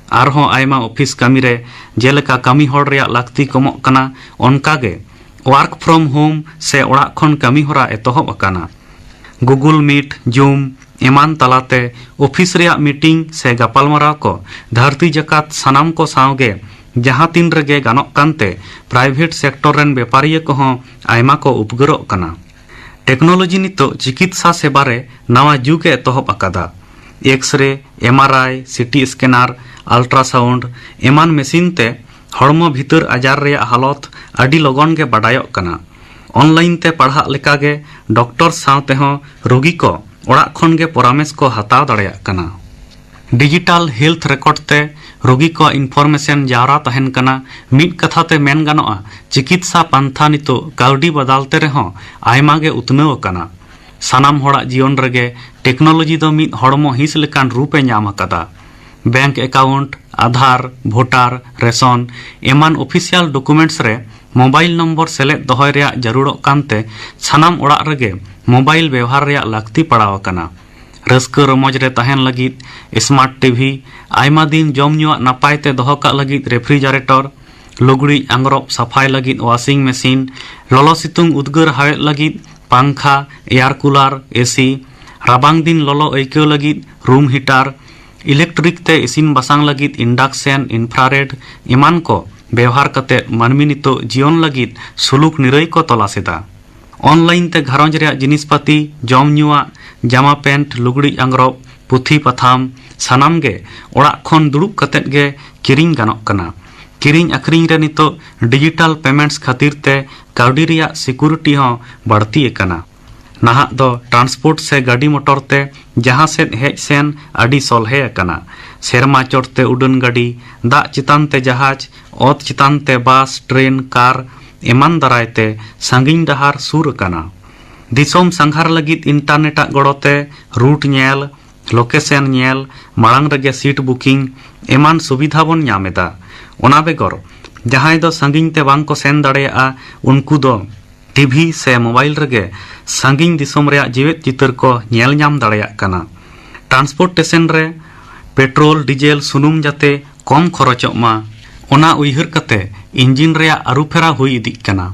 ᱟᱨᱦᱚᱸ ᱟᱭᱢᱟ office ᱠᱟᱹᱢᱤ ᱨᱮ ᱡᱮᱞᱮᱠᱟ ᱠᱟᱹᱢᱤ ᱦᱚᱲ ᱨᱮᱭᱟᱜ ᱞᱟᱹᱠᱛᱤ ᱠᱚᱢᱚᱜ ᱠᱟᱱᱟ, ᱚᱱᱠᱟ ᱜᱮ work from home ᱥᱮ ᱚᱲᱟᱜ ᱠᱷᱚᱱ ᱠᱟᱹᱢᱤ ᱦᱚᱨᱟ ᱮᱛᱚᱦᱚᱵ ᱟᱠᱟᱱᱟ᱾ Google Meet, Zoom ᱮᱢᱟᱱ ᱛᱟᱞᱟᱛᱮ office ᱨᱮᱭᱟᱜ meeting ᱥᱮ ᱜᱟᱯᱟᱞᱢᱟᱨᱟᱣ ᱠᱚ ᱫᱷᱟᱹᱨᱛᱤ ᱡᱟᱠᱟᱛ ᱥᱟᱱᱟᱢ ᱠᱚ ᱥᱟᱶ ᱜᱮ ᱡᱟᱦᱟᱸ ᱛᱤᱱ ᱨᱮᱜᱮ ᱜᱟᱱᱚᱜ ᱠᱟᱱᱛᱮ private sector ᱨᱮᱱ ᱵᱮᱯᱟᱨᱤᱭᱟᱹ ᱠᱚᱦᱚᱸ ᱟᱭᱢᱟ ᱠᱚ ᱩᱯᱜᱟᱹᱨᱚᱜ ᱠᱟᱱᱟ᱾ Technology ᱱᱤᱛᱚᱜ ᱪᱤᱠᱤᱛᱥᱟ ᱥᱮᱵᱟ ᱨᱮ ᱱᱟᱣᱟ ᱡᱩᱜᱽ ᱮ ᱮᱛᱚᱦᱚᱵ ᱟᱠᱟᱫᱟ᱾ X-ray, M R I, C T scanner, ultrasound ᱮᱢᱟᱱ machine ᱛᱮ ᱦᱚᱲᱢᱚ ᱵᱷᱤᱛᱟᱹᱨ ᱟᱡᱟᱨ ᱨᱮᱭᱟᱜ ᱦᱟᱞᱚᱛ ᱟᱹᱰᱤ ᱞᱚᱜᱚᱱ ᱜᱮ ᱵᱟᱰᱟᱭᱚᱜ ᱠᱟᱱᱟ᱾ Online ᱛᱮ ᱯᱟᱲᱦᱟᱜ ᱞᱮᱠᱟᱜᱮ doctor ᱥᱟᱶ ᱛᱮᱦᱚᱸ ᱨᱩᱜᱤ ᱠᱚ ᱚᱲᱟᱜ ᱠᱷᱚᱱ ᱜᱮ ᱯᱚᱨᱟᱢᱮᱥ ᱠᱚ ᱦᱟᱛᱟᱣ ᱫᱟᱲᱮᱭᱟᱜ ᱠᱟᱱᱟ᱾ Digital health record ᱛᱮ ᱨᱩᱜᱤ ᱠᱚᱣᱟᱜ information ᱡᱟᱣᱨᱟ ᱛᱟᱦᱮᱱ ᱠᱟᱱᱟ᱾ ᱢᱤᱫ ᱠᱟᱛᱷᱟ ᱛᱮ ᱢᱮᱱ ᱜᱟᱱᱚᱜᱼᱟ, ᱪᱤᱠᱤᱛᱥᱟ ᱯᱟᱱᱛᱷᱟ ᱱᱤᱛᱚᱜ ᱠᱟᱹᱣᱰᱤ ᱵᱟᱫᱟᱞ ᱛᱮ ᱨᱮᱦᱚᱸ ᱟᱭᱢᱟ ᱜᱮ ᱩᱛᱱᱟᱹᱣ ᱟᱠᱟᱱᱟ᱾ ᱥᱟᱱᱟᱢ ᱦᱚᱲᱟᱜ ᱡᱤᱭᱚᱱ ᱨᱮᱜᱮ technology ᱫᱚ ᱢᱤᱫ ᱦᱚᱲᱢᱚ ᱦᱤᱸᱥ ᱞᱮᱠᱟᱱ ᱨᱩᱯ ᱮ ᱧᱟᱢ ᱟᱠᱟᱫᱟ᱾ Bank account, Aadhaar, voter, ration ᱮᱢᱟᱱ official documents ᱨᱮ mobile number ᱥᱮᱞᱮᱫ ᱫᱚᱦᱚᱭ ᱨᱮᱭᱟᱜ ᱡᱟᱹᱨᱩᱲᱚᱜ ᱠᱟᱱᱛᱮ ᱥᱟᱱᱟᱢ ᱚᱲᱟᱜ ᱨᱮᱜᱮ mobile ᱵᱮᱣᱦᱟᱨ ᱨᱮᱭᱟᱜ ᱞᱟᱹᱠᱛᱤ ᱯᱟᱲᱟᱣ ᱟᱠᱟᱱᱟ᱾ ᱨᱟᱹᱥᱠᱟᱹ ᱨᱚᱢᱚᱡᱽ ᱨᱮ ᱛᱟᱦᱮᱱ ᱞᱟᱹᱜᱤᱫ smart T V, ᱟᱭᱢᱟ ᱫᱤᱱ ᱡᱚᱢ ᱧᱩᱣᱟᱜ ᱱᱟᱯᱟᱭ ᱛᱮ ᱫᱚᱦᱚ ᱠᱟᱜ ᱞᱟᱹᱜᱤᱫ refrigerator, ᱞᱩᱜᱽᱲᱤᱡ ᱟᱝᱜᱽᱨᱚᱵ ᱥᱟᱯᱷᱟᱭ ᱞᱟᱹᱜᱤᱫ washing machine, ᱞᱚᱞᱚ ᱥᱤᱛᱩᱝ ᱩᱫᱽᱜᱟᱹᱨ ᱦᱟᱣᱮᱫ ᱞᱟᱹᱜᱤᱫ ᱯᱟᱝᱠᱷᱟ, air cooler, A C, ᱨᱟᱵᱟᱝ ᱫᱤᱱ ᱞᱚᱞᱚ ᱟᱹᱭᱠᱟᱹᱣ ᱞᱟᱹᱜᱤᱫ room heater, electric ᱛᱮ ᱤᱥᱤᱱ ᱵᱟᱥᱟᱝ ᱞᱟᱹᱜᱤᱫ induction, infrared ᱮᱢᱟᱱ ᱠᱚ ᱵᱮᱣᱦᱟᱨ ᱠᱟᱛᱮ ᱢᱟᱹᱱᱢᱤ ᱱᱤᱛᱚᱜ ᱡᱤᱭᱚᱱ ᱞᱟᱹᱜᱤᱫ ᱥᱩᱞᱩᱠ ᱱᱤᱨᱟᱹᱭ ᱠᱚ ᱛᱚᱞᱟᱥ ᱮᱫᱟ᱾ ᱚᱱᱞᱟᱭᱤᱱ ᱛᱮ ᱜᱷᱟᱨᱚᱸᱡᱽ ᱨᱮᱭᱟᱜ ᱡᱤᱱᱤᱥ ᱯᱟᱹᱛᱤ, ᱡᱚᱢ ᱧᱩᱣᱟᱜ, ᱡᱟᱢᱟ ᱯᱮᱱᱴ, ᱞᱩᱜᱽᱲᱤᱡ ᱟᱝᱜᱽᱨᱚᱵ, ᱯᱩᱛᱷᱤ ᱯᱟᱛᱷᱟᱢ ᱥᱟᱱᱟᱢ ᱜᱮ ᱚᱲᱟᱜ ᱠᱷᱚᱱ ᱫᱩᱲᱩᱵ ᱠᱟᱛᱮ ᱜᱮ ᱠᱤᱨᱤᱧ ᱜᱟᱱᱚᱜ ᱠᱟᱱᱟ᱾ ᱠᱤᱨᱤᱧ ᱟᱹᱠᱷᱨᱤᱧ ᱨᱮ ᱱᱤᱛᱚᱜ ᱰᱤᱡᱤᱴᱟᱞ ᱯᱮᱢᱮᱱᱴᱥ ᱠᱷᱟᱹᱛᱤᱨ ᱛᱮ ᱠᱟᱹᱣᱰᱤ ᱨᱮᱭᱟᱜ ᱥᱤᱠᱩᱨᱤᱴᱤ ᱦᱚᱸ ᱵᱟᱹᱲᱛᱤ ᱟᱠᱟᱱᱟ᱾ ᱱᱟᱦᱟᱜ ᱫᱚ ᱴᱨᱟᱱᱥᱯᱳᱨᱴ ᱥᱮ ᱜᱟᱹᱰᱤ ᱢᱚᱴᱚᱨ ᱛᱮ ᱡᱟᱦᱟᱸ ᱥᱮᱫ ᱦᱮᱡ ᱥᱮᱱ ᱟᱹᱰᱤ ᱥᱚᱞᱦᱮ ᱟᱠᱟᱱᱟ᱾ ᱥᱮᱨᱢᱟ ᱪᱚᱴ ᱛᱮ ᱩᱰᱟᱹᱱ ᱜᱟᱹᱰᱤ, ᱫᱟᱜ ᱪᱮᱛᱟᱱ ᱛᱮ ᱡᱟᱦᱟᱡᱽ, ᱚᱛ ᱪᱮᱛᱟᱱ ᱛᱮ ᱵᱟᱥ, ᱴᱨᱮᱱ, ᱠᱟᱨ ᱮᱢᱟᱱ ᱫᱟᱨᱟᱭ ᱛᱮ ᱥᱟᱺᱜᱤᱧ ᱰᱟᱦᱟᱨ ᱥᱩᱨ ᱟᱠᱟᱱᱟ᱾ ᱫᱤᱥᱚᱢ ᱥᱟᱸᱜᱷᱟᱨ ᱞᱟᱹᱜᱤᱫ ᱤᱱᱴᱟᱨᱱᱮᱴ ᱟᱜ ᱜᱚᱲᱚ ᱛᱮ ᱨᱩᱴ ᱧᱮᱞ, ᱞᱳᱠᱮᱥᱚᱱ ᱧᱮᱞ, ᱢᱟᱲᱟᱝ ᱨᱮᱜᱮ ᱥᱤᱴ ᱵᱩᱠᱤᱝ ᱮᱢᱟᱱ ᱥᱩᱵᱤᱫᱷᱟ ᱵᱚᱱ ᱧᱟᱢ ᱮᱫᱟ᱾ ᱚᱱᱟ ᱵᱮᱜᱚᱨ ᱡᱟᱦᱟᱸᱭ ᱫᱚ ᱥᱟᱺᱜᱤᱧ ᱛᱮ ᱵᱟᱝ ᱠᱚ ᱥᱮᱱ ᱫᱟᱲᱮᱭᱟᱜᱼᱟ, ᱩᱱᱠᱩ ᱫᱚ ᱴᱤᱵᱷᱤ ᱥᱮ ᱢᱳᱵᱟᱭᱤᱞ ᱨᱮᱜᱮ ᱥᱟᱺᱜᱤᱧ ᱫᱤᱥᱚᱢ ᱨᱮᱭᱟᱜ ᱡᱮᱣᱮᱫ ᱪᱤᱛᱟᱹᱨ ᱠᱚ ᱧᱮᱞ ᱧᱟᱢ ᱫᱟᱲᱮᱭᱟᱜ ᱠᱟᱱᱟ᱾ ᱴᱨᱟᱱᱥᱯᱳᱨᱴᱮᱥᱚᱱ ᱨᱮ ᱯᱮᱴᱨᱳᱞ, ᱰᱤᱡᱮᱞ ᱥᱩᱱᱩᱢ ᱡᱟᱛᱮ ᱠᱚᱢ ᱠᱷᱚᱨᱚᱪᱚᱜ ᱢᱟ, ᱚᱱᱟ ᱩᱭᱦᱟᱹᱨ ᱠᱟᱛᱮ ᱤᱧᱡᱤᱱ ᱨᱮᱭᱟᱜ ᱟᱹᱨᱩᱯᱷᱮᱨᱟᱣ ᱦᱩᱭ ᱤᱫᱤᱜ ᱠᱟᱱᱟ᱾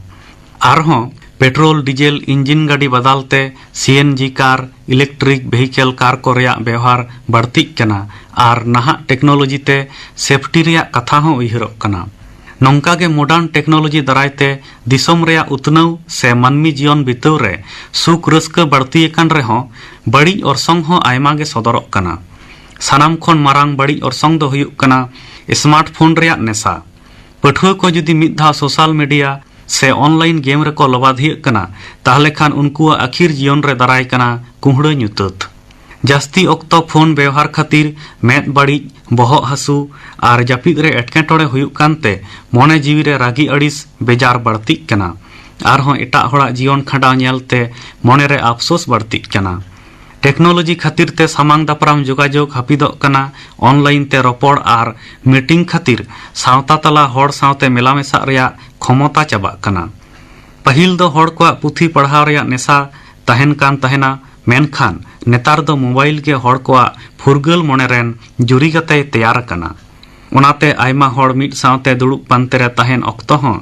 ᱟᱨᱦᱚᱸ ᱯᱮᱴᱨᱳᱞ, ᱰᱤᱡᱮᱞ ᱤᱧᱡᱤᱱ ᱜᱟᱹᱰᱤ ᱵᱟᱫᱟᱞ ᱛᱮ ᱥᱤ ᱮᱱ ᱡᱤ ᱠᱟᱨ, ᱤᱞᱮᱠᱴᱨᱤᱠ ᱵᱷᱮᱦᱤᱠᱮᱞ ᱠᱟᱨ ᱠᱚ ᱨᱮᱭᱟᱜ ᱵᱮᱣᱦᱟᱨ ᱵᱟᱹᱲᱛᱤᱜ ᱠᱟᱱᱟ ᱟᱨ ᱱᱟᱦᱟᱜ ᱴᱮᱠᱱᱳᱞᱚᱡᱤ ᱛᱮ ᱥᱮᱯᱴᱤ ᱨᱮᱭᱟᱜ ᱠᱟᱛᱷᱟ ᱦᱚᱸ ᱩᱭᱦᱟᱹᱨᱚᱜ ᱠᱟᱱᱟ᱾ ᱱᱚᱝᱠᱟ ᱜᱮ ᱢᱚᱰᱟᱨᱱ ᱴᱮᱠᱱᱳᱞᱚᱡᱤ ᱫᱟᱨᱟᱭ ᱛᱮ ᱫᱤᱥᱚᱢ ᱨᱮᱭᱟᱜ ᱩᱛᱱᱟᱹᱣ ᱥᱮ ᱢᱟᱹᱱᱢᱤ ᱡᱤᱭᱚᱱ ᱵᱤᱛᱟᱹᱣ ᱨᱮ ᱥᱩᱠ ᱨᱟᱹᱥᱠᱟᱹ ᱵᱟᱹᱲᱛᱤ ᱟᱠᱟᱱ ᱨᱮᱦᱚᱸ, ᱵᱟᱹᱲᱤᱡ ᱚᱨᱥᱚᱝ ᱦᱚᱸ ᱟᱭᱢᱟ ᱜᱮ ᱥᱚᱫᱚᱨᱚᱜ ᱠᱟᱱᱟ᱾ ᱥᱟᱱᱟᱢ ᱠᱷᱚᱱ ᱢᱟᱨᱟᱝ ᱵᱟᱹᱲᱤᱡ ᱚᱨᱥᱚᱝ ᱫᱚ ᱦᱩᱭᱩᱜ ᱠᱟᱱᱟ ᱥᱢᱟᱨᱴᱯᱷᱳᱱ ᱨᱮᱭᱟᱜ ᱱᱮᱥᱟ᱾ ᱯᱟᱹᱴᱷᱩᱣᱟᱹ ᱠᱚ ᱡᱩᱫᱤ ᱢᱤᱫ ᱫᱷᱟᱣ ᱥᱳᱥᱟᱞ ᱢᱤᱰᱤᱭᱟ ᱥᱮ ᱚᱱᱞᱟᱭᱤᱱ ᱜᱮᱢ ᱨᱮᱠᱚ ᱞᱚᱵᱟᱫᱷᱤᱭᱟᱹᱜ ᱠᱟᱱᱟ, ᱛᱟᱦᱞᱮ ᱠᱷᱟᱱ ᱩᱱᱠᱩᱣᱟᱜ ᱟᱹᱠᱷᱤᱨ ᱡᱤᱭᱚᱱ ᱨᱮ ᱫᱟᱨᱟᱭ ᱠᱟᱱᱟ ᱠᱩᱦᱲᱟᱹ ᱧᱩᱛᱟᱹᱛ᱾ ᱡᱟᱹᱥᱛᱤ ᱚᱠᱛᱚ ᱯᱷᱳᱱ ᱵᱮᱣᱦᱟᱨ ᱠᱷᱟᱹᱛᱤᱨ ᱢᱮᱫ ᱵᱟᱹᱲᱤᱡ, ᱵᱚᱦᱚᱜ ᱦᱟᱹᱥᱩ ᱟᱨ ᱡᱟᱹᱯᱤᱫ ᱨᱮ ᱮᱴᱠᱮᱴᱚᱬᱮ ᱦᱩᱭᱩᱜ ᱠᱟᱱᱛᱮ ᱢᱚᱱᱮ ᱡᱤᱣᱤ ᱨᱮ ᱨᱟᱹᱜᱤ ᱟᱹᱲᱤᱥ ᱵᱮᱡᱟᱨ ᱵᱟᱹᱲᱛᱤᱜ ᱠᱟᱱᱟ᱾ ᱟᱨᱦᱚᱸ ᱮᱴᱟᱜ ᱦᱚᱲᱟᱜ ᱡᱤᱭᱚᱱ ᱠᱷᱟᱸᱰᱟᱣ ᱧᱮᱞᱛᱮ ᱢᱚᱱᱮᱨᱮ ᱟᱯᱥᱳᱥ ᱵᱟᱹᱲᱛᱤᱜ ᱠᱟᱱᱟ᱾ ᱴᱮᱠᱱᱳᱞᱚᱡᱤ ᱠᱷᱟᱹᱛᱤᱨ ᱛᱮ ᱥᱟᱢᱟᱝ ᱫᱟᱯᱨᱟᱢ ᱡᱳᱜᱟᱡᱳᱜᱽ ᱦᱟᱹᱯᱤᱫᱚᱜ ᱠᱟᱱᱟ᱾ ᱚᱱᱞᱟᱭᱤᱱ ᱛᱮ ᱨᱚᱯᱚᱲ ᱟᱨ ᱢᱤᱴᱤᱝ ᱠᱷᱟᱹᱛᱤᱨ ᱥᱟᱶᱛᱟ ᱛᱟᱞᱟ ᱦᱚᱲ ᱥᱟᱶᱛᱮ ᱢᱮᱞᱟ ᱢᱮᱥᱟᱜ ᱨᱮᱭᱟᱜ ᱠᱷᱚᱢᱚᱛᱟ ᱪᱟᱵᱟᱜ ᱠᱟᱱᱟ᱾ ᱯᱟᱹᱦᱤᱞ ᱫᱚ ᱦᱚᱲ ᱠᱚᱣᱟᱜ ᱯᱩᱛᱷᱤ ᱯᱟᱲᱦᱟᱣ ᱨᱮᱭᱟᱜ ᱱᱮᱥᱟ ᱛᱟᱦᱮᱱ ᱠᱟᱱ ᱛᱟᱦᱮᱱᱟ, ᱢᱮᱱᱠᱷᱟᱱ ᱱᱮᱛᱟᱨ ᱫᱚ ᱢᱳᱵᱟᱭᱤᱞ ᱜᱮ ᱦᱚᱲ ᱠᱚᱣᱟᱜ ᱯᱷᱩᱨᱜᱟᱹᱞ ᱢᱚᱱᱮ ᱨᱮᱱ ᱡᱩᱨᱤ ᱜᱟᱛᱮᱭ ᱛᱮᱭᱟᱨ ᱟᱠᱟᱱᱟ᱾ ᱚᱱᱟᱛᱮ ᱟᱭᱢᱟ ᱦᱚᱲ ᱢᱤᱫ ᱥᱟᱶᱛᱮ ᱫᱩᱲᱩᱵ ᱯᱟᱱᱛᱮ ᱨᱮ ᱛᱟᱦᱮᱱ ᱚᱠᱛᱚ ᱦᱚᱸ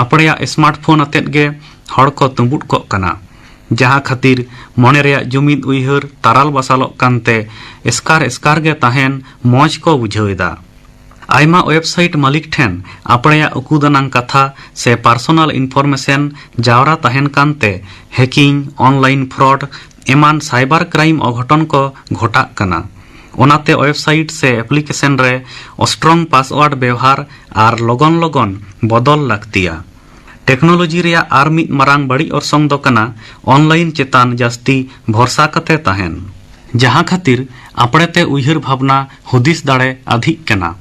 ᱟᱯᱲᱮᱭᱟᱜ ᱥᱢᱟᱨᱴᱯᱷᱳᱱ ᱟᱛᱮᱫ ᱜᱮ ᱦᱚᱲ ᱠᱚ ᱛᱩᱸᱵᱩᱫ ᱠᱚᱜ ᱠᱟᱱᱟ, ᱡᱟᱦᱟᱸ ᱠᱷᱟᱹᱛᱤᱨ ᱢᱚᱱᱮ ᱨᱮᱭᱟᱜ ᱡᱩᱢᱤᱫ ᱩᱭᱦᱟᱹᱨ ᱛᱟᱨᱟᱞ ᱵᱟᱥᱟᱞᱚᱜ ᱠᱟᱱᱛᱮ ᱮᱥᱠᱟᱨ ᱮᱥᱠᱟᱨ ᱜᱮ ᱛᱟᱦᱮᱱ ᱢᱚᱡᱽ ᱠᱚ ᱵᱩᱡᱷᱟᱹᱣ ᱮᱫᱟ᱾ ᱟᱭᱢᱟ ᱣᱮᱵᱥᱟᱭᱤᱴ ᱢᱟᱹᱞᱤᱠ ᱴᱷᱮᱱ ᱟᱯᱲᱮᱭᱟᱜ ᱩᱠᱩ ᱫᱟᱱᱟᱝ ᱠᱟᱛᱷᱟ ᱥᱮ personal information ᱡᱟᱣᱨᱟ ᱛᱟᱦᱮᱱ ᱠᱟᱱᱛᱮ hacking, online fraud ᱮᱢᱟᱱ cyber crime ᱚᱜᱷᱚᱴᱚᱱ ᱠᱚ ᱜᱷᱚᱴᱟᱜ ᱠᱟᱱᱟ᱾ ᱚᱱᱟᱛᱮ ᱣᱮᱵᱥᱟᱭᱤᱴ ᱥᱮ application ᱨᱮ strong password ᱵᱮᱣᱦᱟᱨ ᱟᱨ ᱞᱚᱜᱚᱱ ᱞᱚᱜᱚᱱ ᱵᱚᱫᱚᱞ ᱞᱟᱹᱠᱛᱤᱭᱟ᱾ ᱴᱮᱠᱱᱳᱞᱚᱡᱤ ᱨᱮᱭᱟᱜ ᱟᱨ ᱢᱤᱫ ᱢᱟᱨᱟᱝ ᱵᱟᱹᱲᱤᱡ ᱚᱨᱥᱚᱝ ᱫᱚ ᱠᱟᱱᱟ online ᱪᱮᱛᱟᱱ ᱡᱟᱹᱥᱛᱤ ᱵᱷᱚᱨᱥᱟ ᱠᱟᱛᱮ ᱛᱟᱦᱮᱱ, ᱡᱟᱦᱟᱸ ᱠᱷᱟᱹᱛᱤᱨ ᱟᱯᱲᱮᱛᱮ ᱩᱭᱦᱟᱹᱨ ᱵᱷᱟᱵᱽᱱᱟ ᱦᱩᱫᱤᱥ ᱫᱟᱲᱮ ᱟᱫᱷᱤᱜ ᱠᱟᱱᱟ᱾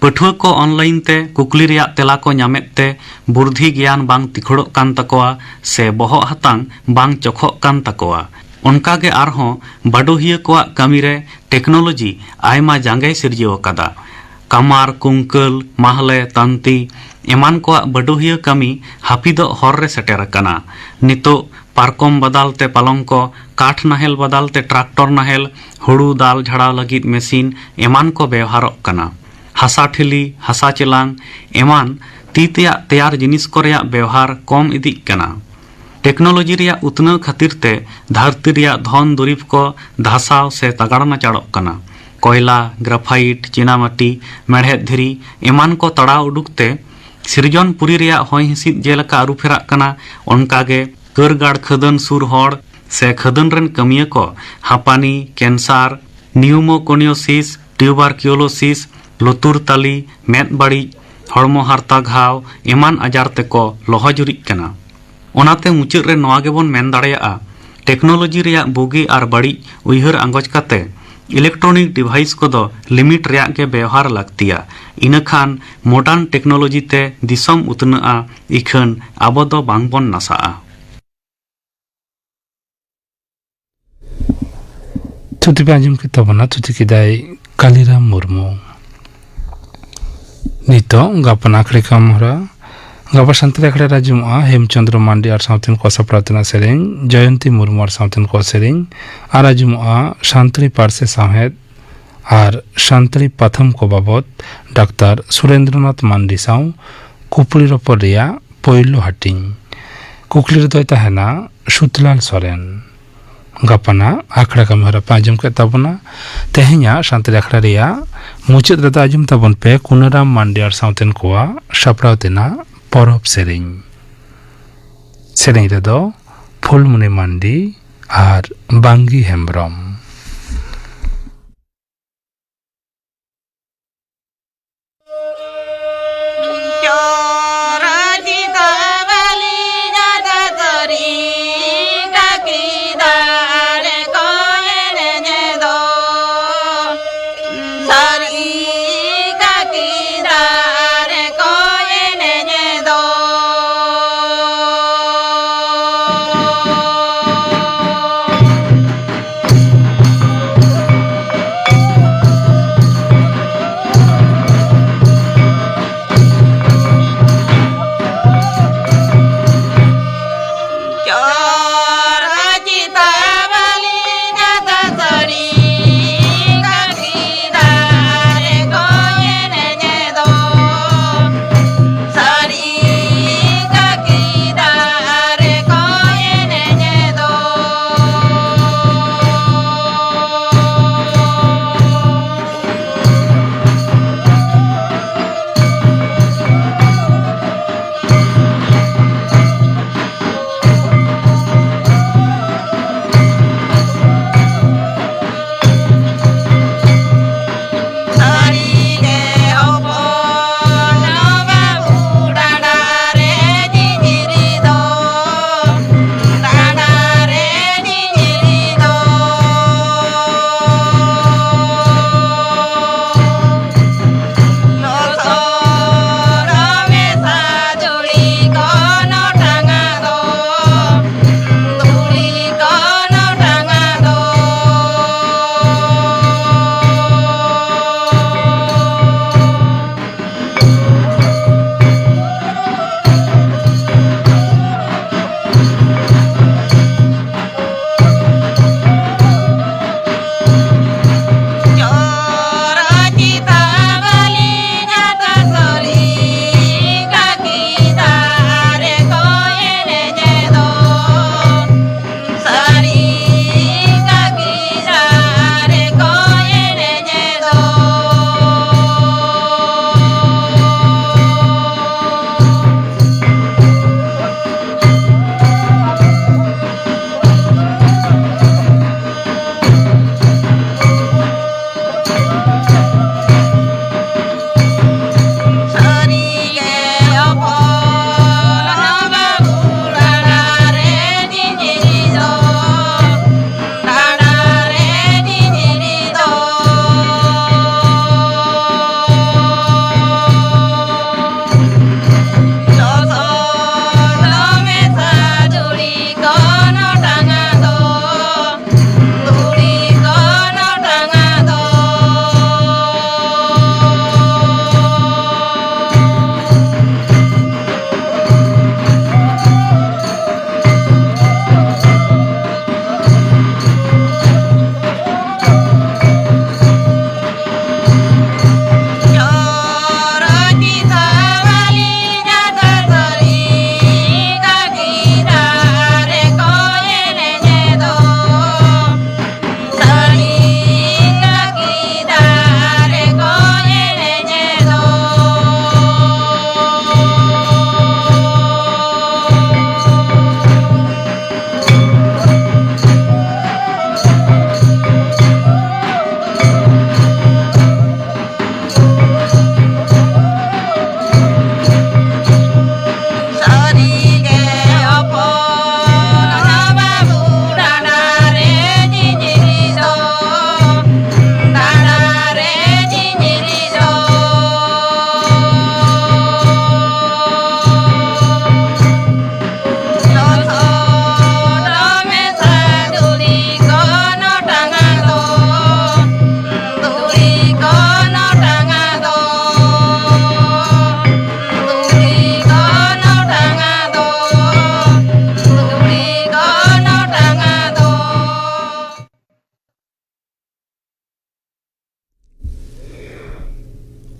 ᱯᱟᱹᱴᱷᱩᱣᱟᱹ ᱠᱚ online ᱛᱮ ᱠᱩᱠᱞᱤ ᱨᱮᱭᱟᱜ ᱛᱮᱞᱟ ᱠᱚ ᱧᱟᱢᱮᱫ ᱛᱮ ᱵᱩᱨᱫᱷᱤ ᱜᱮᱭᱟᱱ ᱵᱟᱝ ᱛᱤᱠᱷᱩᱲᱚᱜ ᱠᱟᱱ ᱛᱟᱠᱚᱣᱟ ᱥᱮ ᱵᱚᱦᱚᱜ ᱦᱟᱛᱟᱝ ᱵᱟᱝ ᱪᱚᱠᱷᱚᱜ ᱠᱟᱱ ᱛᱟᱠᱚᱣᱟ᱾ ᱚᱱᱠᱟ ᱜᱮ ᱟᱨᱦᱚᱸ ᱵᱟᱰᱚᱦᱤᱭᱟᱹ ᱠᱚᱣᱟᱜ ᱠᱟᱹᱢᱤ ᱨᱮ ᱴᱮᱠᱱᱳᱞᱚᱡᱤ ᱟᱭᱢᱟ ᱡᱟᱸᱜᱮᱭ ᱥᱤᱨᱡᱟᱹᱣ ᱟᱠᱟᱫᱟ᱾ ᱠᱟᱢᱟᱨ, ᱠᱩᱝᱠᱟᱹᱞ, ᱢᱟᱦᱞᱮ, ᱛᱟᱱᱛᱤ ᱮᱢᱟᱱ ᱠᱚᱣᱟᱜ ᱵᱟᱰᱚᱦᱤᱭᱟᱹ ᱠᱟᱹᱢᱤ ᱦᱟᱹᱯᱤᱫᱚᱜ ᱦᱚᱨ ᱨᱮ ᱥᱮᱴᱮᱨ ᱟᱠᱟᱱᱟ᱾ ᱱᱤᱛᱚᱜ ᱯᱟᱨᱠᱚᱢ ᱵᱟᱫᱟᱞ ᱛᱮ ᱯᱟᱞᱚᱝᱠᱚ, ᱠᱟᱴ ᱱᱟᱦᱮᱞ ᱵᱟᱫᱟᱞ ᱛᱮ tractor ᱱᱟᱦᱮᱞ, ᱦᱩᱲᱩ ᱫᱟᱞ ᱡᱷᱟᱲᱟᱣ ᱞᱟᱹᱜᱤᱫ machine ᱮᱢᱟᱱ ᱠᱚ ᱵᱮᱣᱦᱟᱨᱚᱜ ᱠᱟᱱᱟ᱾ ᱦᱟᱥᱟ ᱴᱷᱤᱞᱤ, ᱦᱟᱥᱟ ᱪᱮᱞᱟᱝ ᱮᱢᱟᱱ ᱛᱤ ᱛᱮᱭᱟᱜ ᱛᱮᱭᱟᱨ ᱡᱤᱱᱤᱥ ᱠᱚ ᱨᱮᱭᱟᱜ ᱵᱮᱣᱦᱟᱨ ᱠᱚᱢ ᱤᱫᱤᱜ ᱠᱟᱱᱟ᱾ ᱴᱮᱠᱱᱳᱞᱚᱡᱤ ᱨᱮᱭᱟᱜ ᱩᱛᱱᱟᱹᱣ ᱠᱷᱟᱹᱛᱤᱨ ᱛᱮ ᱫᱷᱟᱹᱨᱛᱤ ᱨᱮᱭᱟᱜ ᱫᱷᱚᱱ ᱫᱩᱨᱤᱵᱽ ᱠᱚ ᱫᱷᱟᱥᱟᱣ ᱥᱮ ᱛᱟᱜᱟᱲ ᱱᱟᱪᱟᱲᱚᱜ ᱠᱟᱱᱟ᱾ ᱠᱚᱭᱞᱟ, ᱜᱨᱟᱯᱷᱟᱭᱤᱴ, ᱪᱤᱱᱟᱢᱟᱴᱤ, ᱢᱮᱲᱦᱮᱫ ᱫᱷᱤᱨᱤ ᱮᱢᱟᱱ ᱠᱚ ᱛᱟᱲᱟᱣ ᱩᱰᱩᱠ ᱛᱮ ᱥᱤᱨᱡᱚᱱ ᱯᱩᱨᱤ ᱨᱮᱭᱟᱜ ᱦᱚᱭ ᱦᱤᱸᱥᱤᱫ ᱡᱮᱞᱮᱠᱟ ᱟᱹᱨᱩᱯᱷᱮᱨᱟᱜ ᱠᱟᱱᱟ, ᱚᱱᱠᱟ ᱜᱮ ᱠᱟᱹᱨᱜᱟᱲ ᱠᱷᱟᱹᱫᱟᱹᱱ ᱥᱩᱨ ᱦᱚᱲ ᱥᱮ ᱠᱷᱟᱹᱫᱟᱹᱱ ᱨᱮᱱ ᱠᱟᱹᱢᱤᱭᱟᱹ ᱠᱚ ᱦᱟᱯᱟᱱᱤ, cancer, pneumoconiosis, tuberculosis, ᱞᱩᱛᱩᱨ ᱛᱟᱹᱞᱤ, ᱢᱮᱫ ᱵᱟᱹᱲᱤᱡ, ᱦᱚᱲᱢᱚ ᱦᱟᱨᱛᱟ ᱜᱷᱟᱣ ᱮᱢᱟᱱ ᱟᱡᱟᱨ ᱛᱮᱠᱚ ᱞᱚᱦᱚᱡᱩᱨᱤᱜ ᱠᱟᱱᱟ᱾ ᱚᱱᱟᱛᱮ ᱢᱩᱪᱟᱹᱫ ᱨᱮ ᱱᱚᱣᱟ ᱜᱮᱵᱚᱱ ᱢᱮᱱ ᱫᱟᱲᱮᱭᱟᱜᱼᱟ, ᱴᱮᱠᱱᱳᱞᱚᱡᱤ ᱨᱮᱭᱟᱜ ᱵᱩᱜᱤ ᱟᱨ ᱵᱟᱹᱲᱤᱡ ᱩᱭᱦᱟᱹᱨ ᱟᱸᱜᱚᱪ ᱠᱟᱛᱮ electronic device ᱠᱚᱫᱚ limit ᱨᱮᱭᱟᱜ ᱜᱮ ᱵᱮᱣᱦᱟᱨ ᱞᱟᱹᱠᱛᱤᱭᱟ᱾ ᱤᱱᱟᱹᱠᱷᱟᱱ modern technology ᱛᱮ ᱫᱤᱥᱚᱢ ᱩᱛᱱᱟᱹᱜᱼᱟ, ᱤᱠᱷᱟᱹᱱ ᱟᱵᱚ ᱫᱚ ᱵᱟᱝ ᱵᱚᱱ ᱱᱟᱥᱟᱜᱼᱟ᱾ ᱛᱷᱩᱛᱤ ᱯᱮ ᱟᱸᱡᱚᱢ ᱠᱮᱫ ᱛᱟᱵᱚᱱᱟ, ᱛᱷᱩᱛᱤ ᱠᱮᱫᱟᱭ ᱠᱟᱞᱤᱨᱟᱢ ᱢᱩᱨᱢᱩ᱾ ᱱᱤᱛᱚᱜ ᱜᱟᱯᱟᱱ ᱟᱠᱷᱲᱮ ᱠᱟᱹᱢᱤᱦᱚᱨᱟ᱾ ᱜᱟᱯᱟ ᱥᱟᱱᱛᱟᱲᱤ ᱟᱠᱷᱲᱟ ᱨᱮ ᱟᱸᱡᱚᱢᱚᱜᱼᱟ ᱦᱮᱢᱪᱚᱸᱫᱽᱨᱚ ᱢᱟᱱᱰᱤ ᱟᱨ ᱥᱟᱶᱛᱮᱱ ᱠᱚᱣᱟᱜ ᱥᱟᱯᱲᱟᱣ ᱛᱮᱱᱟᱜ ᱥᱮᱨᱮᱧ, ᱡᱚᱭᱚᱱᱛᱤ ᱢᱩᱨᱢᱩ ᱟᱨ ᱥᱟᱶᱛᱮᱱ ᱠᱚᱣᱟᱜ ᱥᱮᱨᱮᱧ, ᱟᱨ ᱟᱸᱡᱚᱢᱚᱜᱼᱟ ᱥᱟᱱᱛᱟᱲᱤ ᱯᱟᱹᱨᱥᱤ ᱥᱟᱶᱦᱮᱫ ᱟᱨ ᱥᱟᱱᱛᱟᱲᱤ ᱯᱟᱛᱷᱟᱢ ᱠᱚ ᱵᱟᱵᱚᱛ ᱰᱟᱠᱛᱟᱨ ᱥᱩᱨᱮᱱᱫᱨᱚᱱᱟᱛᱷ ᱢᱟᱱᱰᱤ ᱥᱟᱶ ᱠᱩᱯᱲᱤ ᱨᱚᱯᱚᱲ ᱨᱮᱭᱟᱜ ᱯᱳᱭᱞᱳ ᱦᱟᱹᱴᱤᱧ᱾ ᱠᱩᱠᱞᱤ ᱨᱮᱫᱚᱭ ᱛᱟᱦᱮᱱᱟ ᱥᱩᱛᱞᱟᱞ ᱥᱚᱨᱮᱱ᱾ ᱜᱟᱯᱟᱱᱟᱜ ᱟᱠᱷᱲᱟ ᱠᱟᱹᱢᱤ ᱦᱚᱨᱟ ᱯᱮ ᱟᱸᱡᱚᱢ ᱠᱮᱫ ᱛᱟᱵᱚᱱᱟ᱾ ᱛᱮᱦᱮᱧᱟᱜ ᱥᱟᱱᱛᱟᱲᱤ ᱟᱠᱷᱲᱟ ᱨᱮᱭᱟᱜ ᱢᱩᱪᱟᱹᱫ ᱨᱮᱫᱚ ᱟᱸᱡᱚᱢ ᱛᱟᱵᱚᱱ ᱯᱮ ᱠᱩᱱᱟᱨᱟᱢ ᱢᱟᱱᱰᱤ ᱟᱨ ᱥᱟᱶᱛᱮᱱ ᱠᱚᱣᱟᱜ ᱥᱟᱯᱲᱟᱣ ᱛᱮᱱᱟᱜ ᱯᱚᱨᱚᱵᱽ ᱥᱮᱨᱮᱧ᱾ ᱥᱮᱨᱮᱧ ᱨᱮᱫᱚ ᱯᱷᱩᱞᱢᱩᱱᱤ ᱢᱟᱱᱰᱤ ᱟᱨ ᱵᱟᱝᱜᱤ ᱦᱮᱢᱵᱽᱨᱚᱢ᱾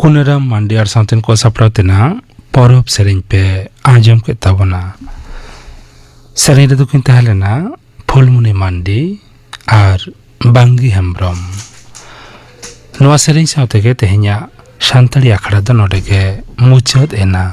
ᱯᱩᱱᱟᱨᱟᱢ ᱢᱟᱱᱰᱤ ᱟᱨ ᱥᱟᱶᱛᱮᱱ ᱠᱚ ᱥᱟᱯᱲᱟᱣ ᱛᱮᱱᱟᱜ ᱯᱚᱨᱚᱵᱽ ᱥᱮᱨᱮᱧ ᱯᱮ ᱟᱸᱡᱚᱢ ᱠᱮᱫ ᱛᱟᱵᱚᱱᱟ᱾ ᱥᱮᱨᱮᱧ ᱨᱮᱫᱚ ᱠᱤᱱ ᱛᱟᱦᱮᱸ ᱞᱮᱱᱟ ᱯᱷᱩᱞᱢᱩᱱᱤ ᱢᱟᱱᱰᱤ ᱟᱨ ᱵᱟᱝᱜᱤ ᱦᱮᱢᱵᱽᱨᱚᱢ᱾ ᱱᱚᱣᱟ ᱥᱮᱨᱮᱧ ᱥᱟᱶ ᱛᱮᱜᱮ ᱛᱮᱦᱮᱧᱟᱜ ᱥᱟᱱᱛᱟᱲᱤ ᱟᱠᱷᱲᱟ ᱫᱚ ᱱᱚᱰᱮ ᱜᱮ ᱢᱩᱪᱟᱹᱫ ᱮᱱᱟ᱾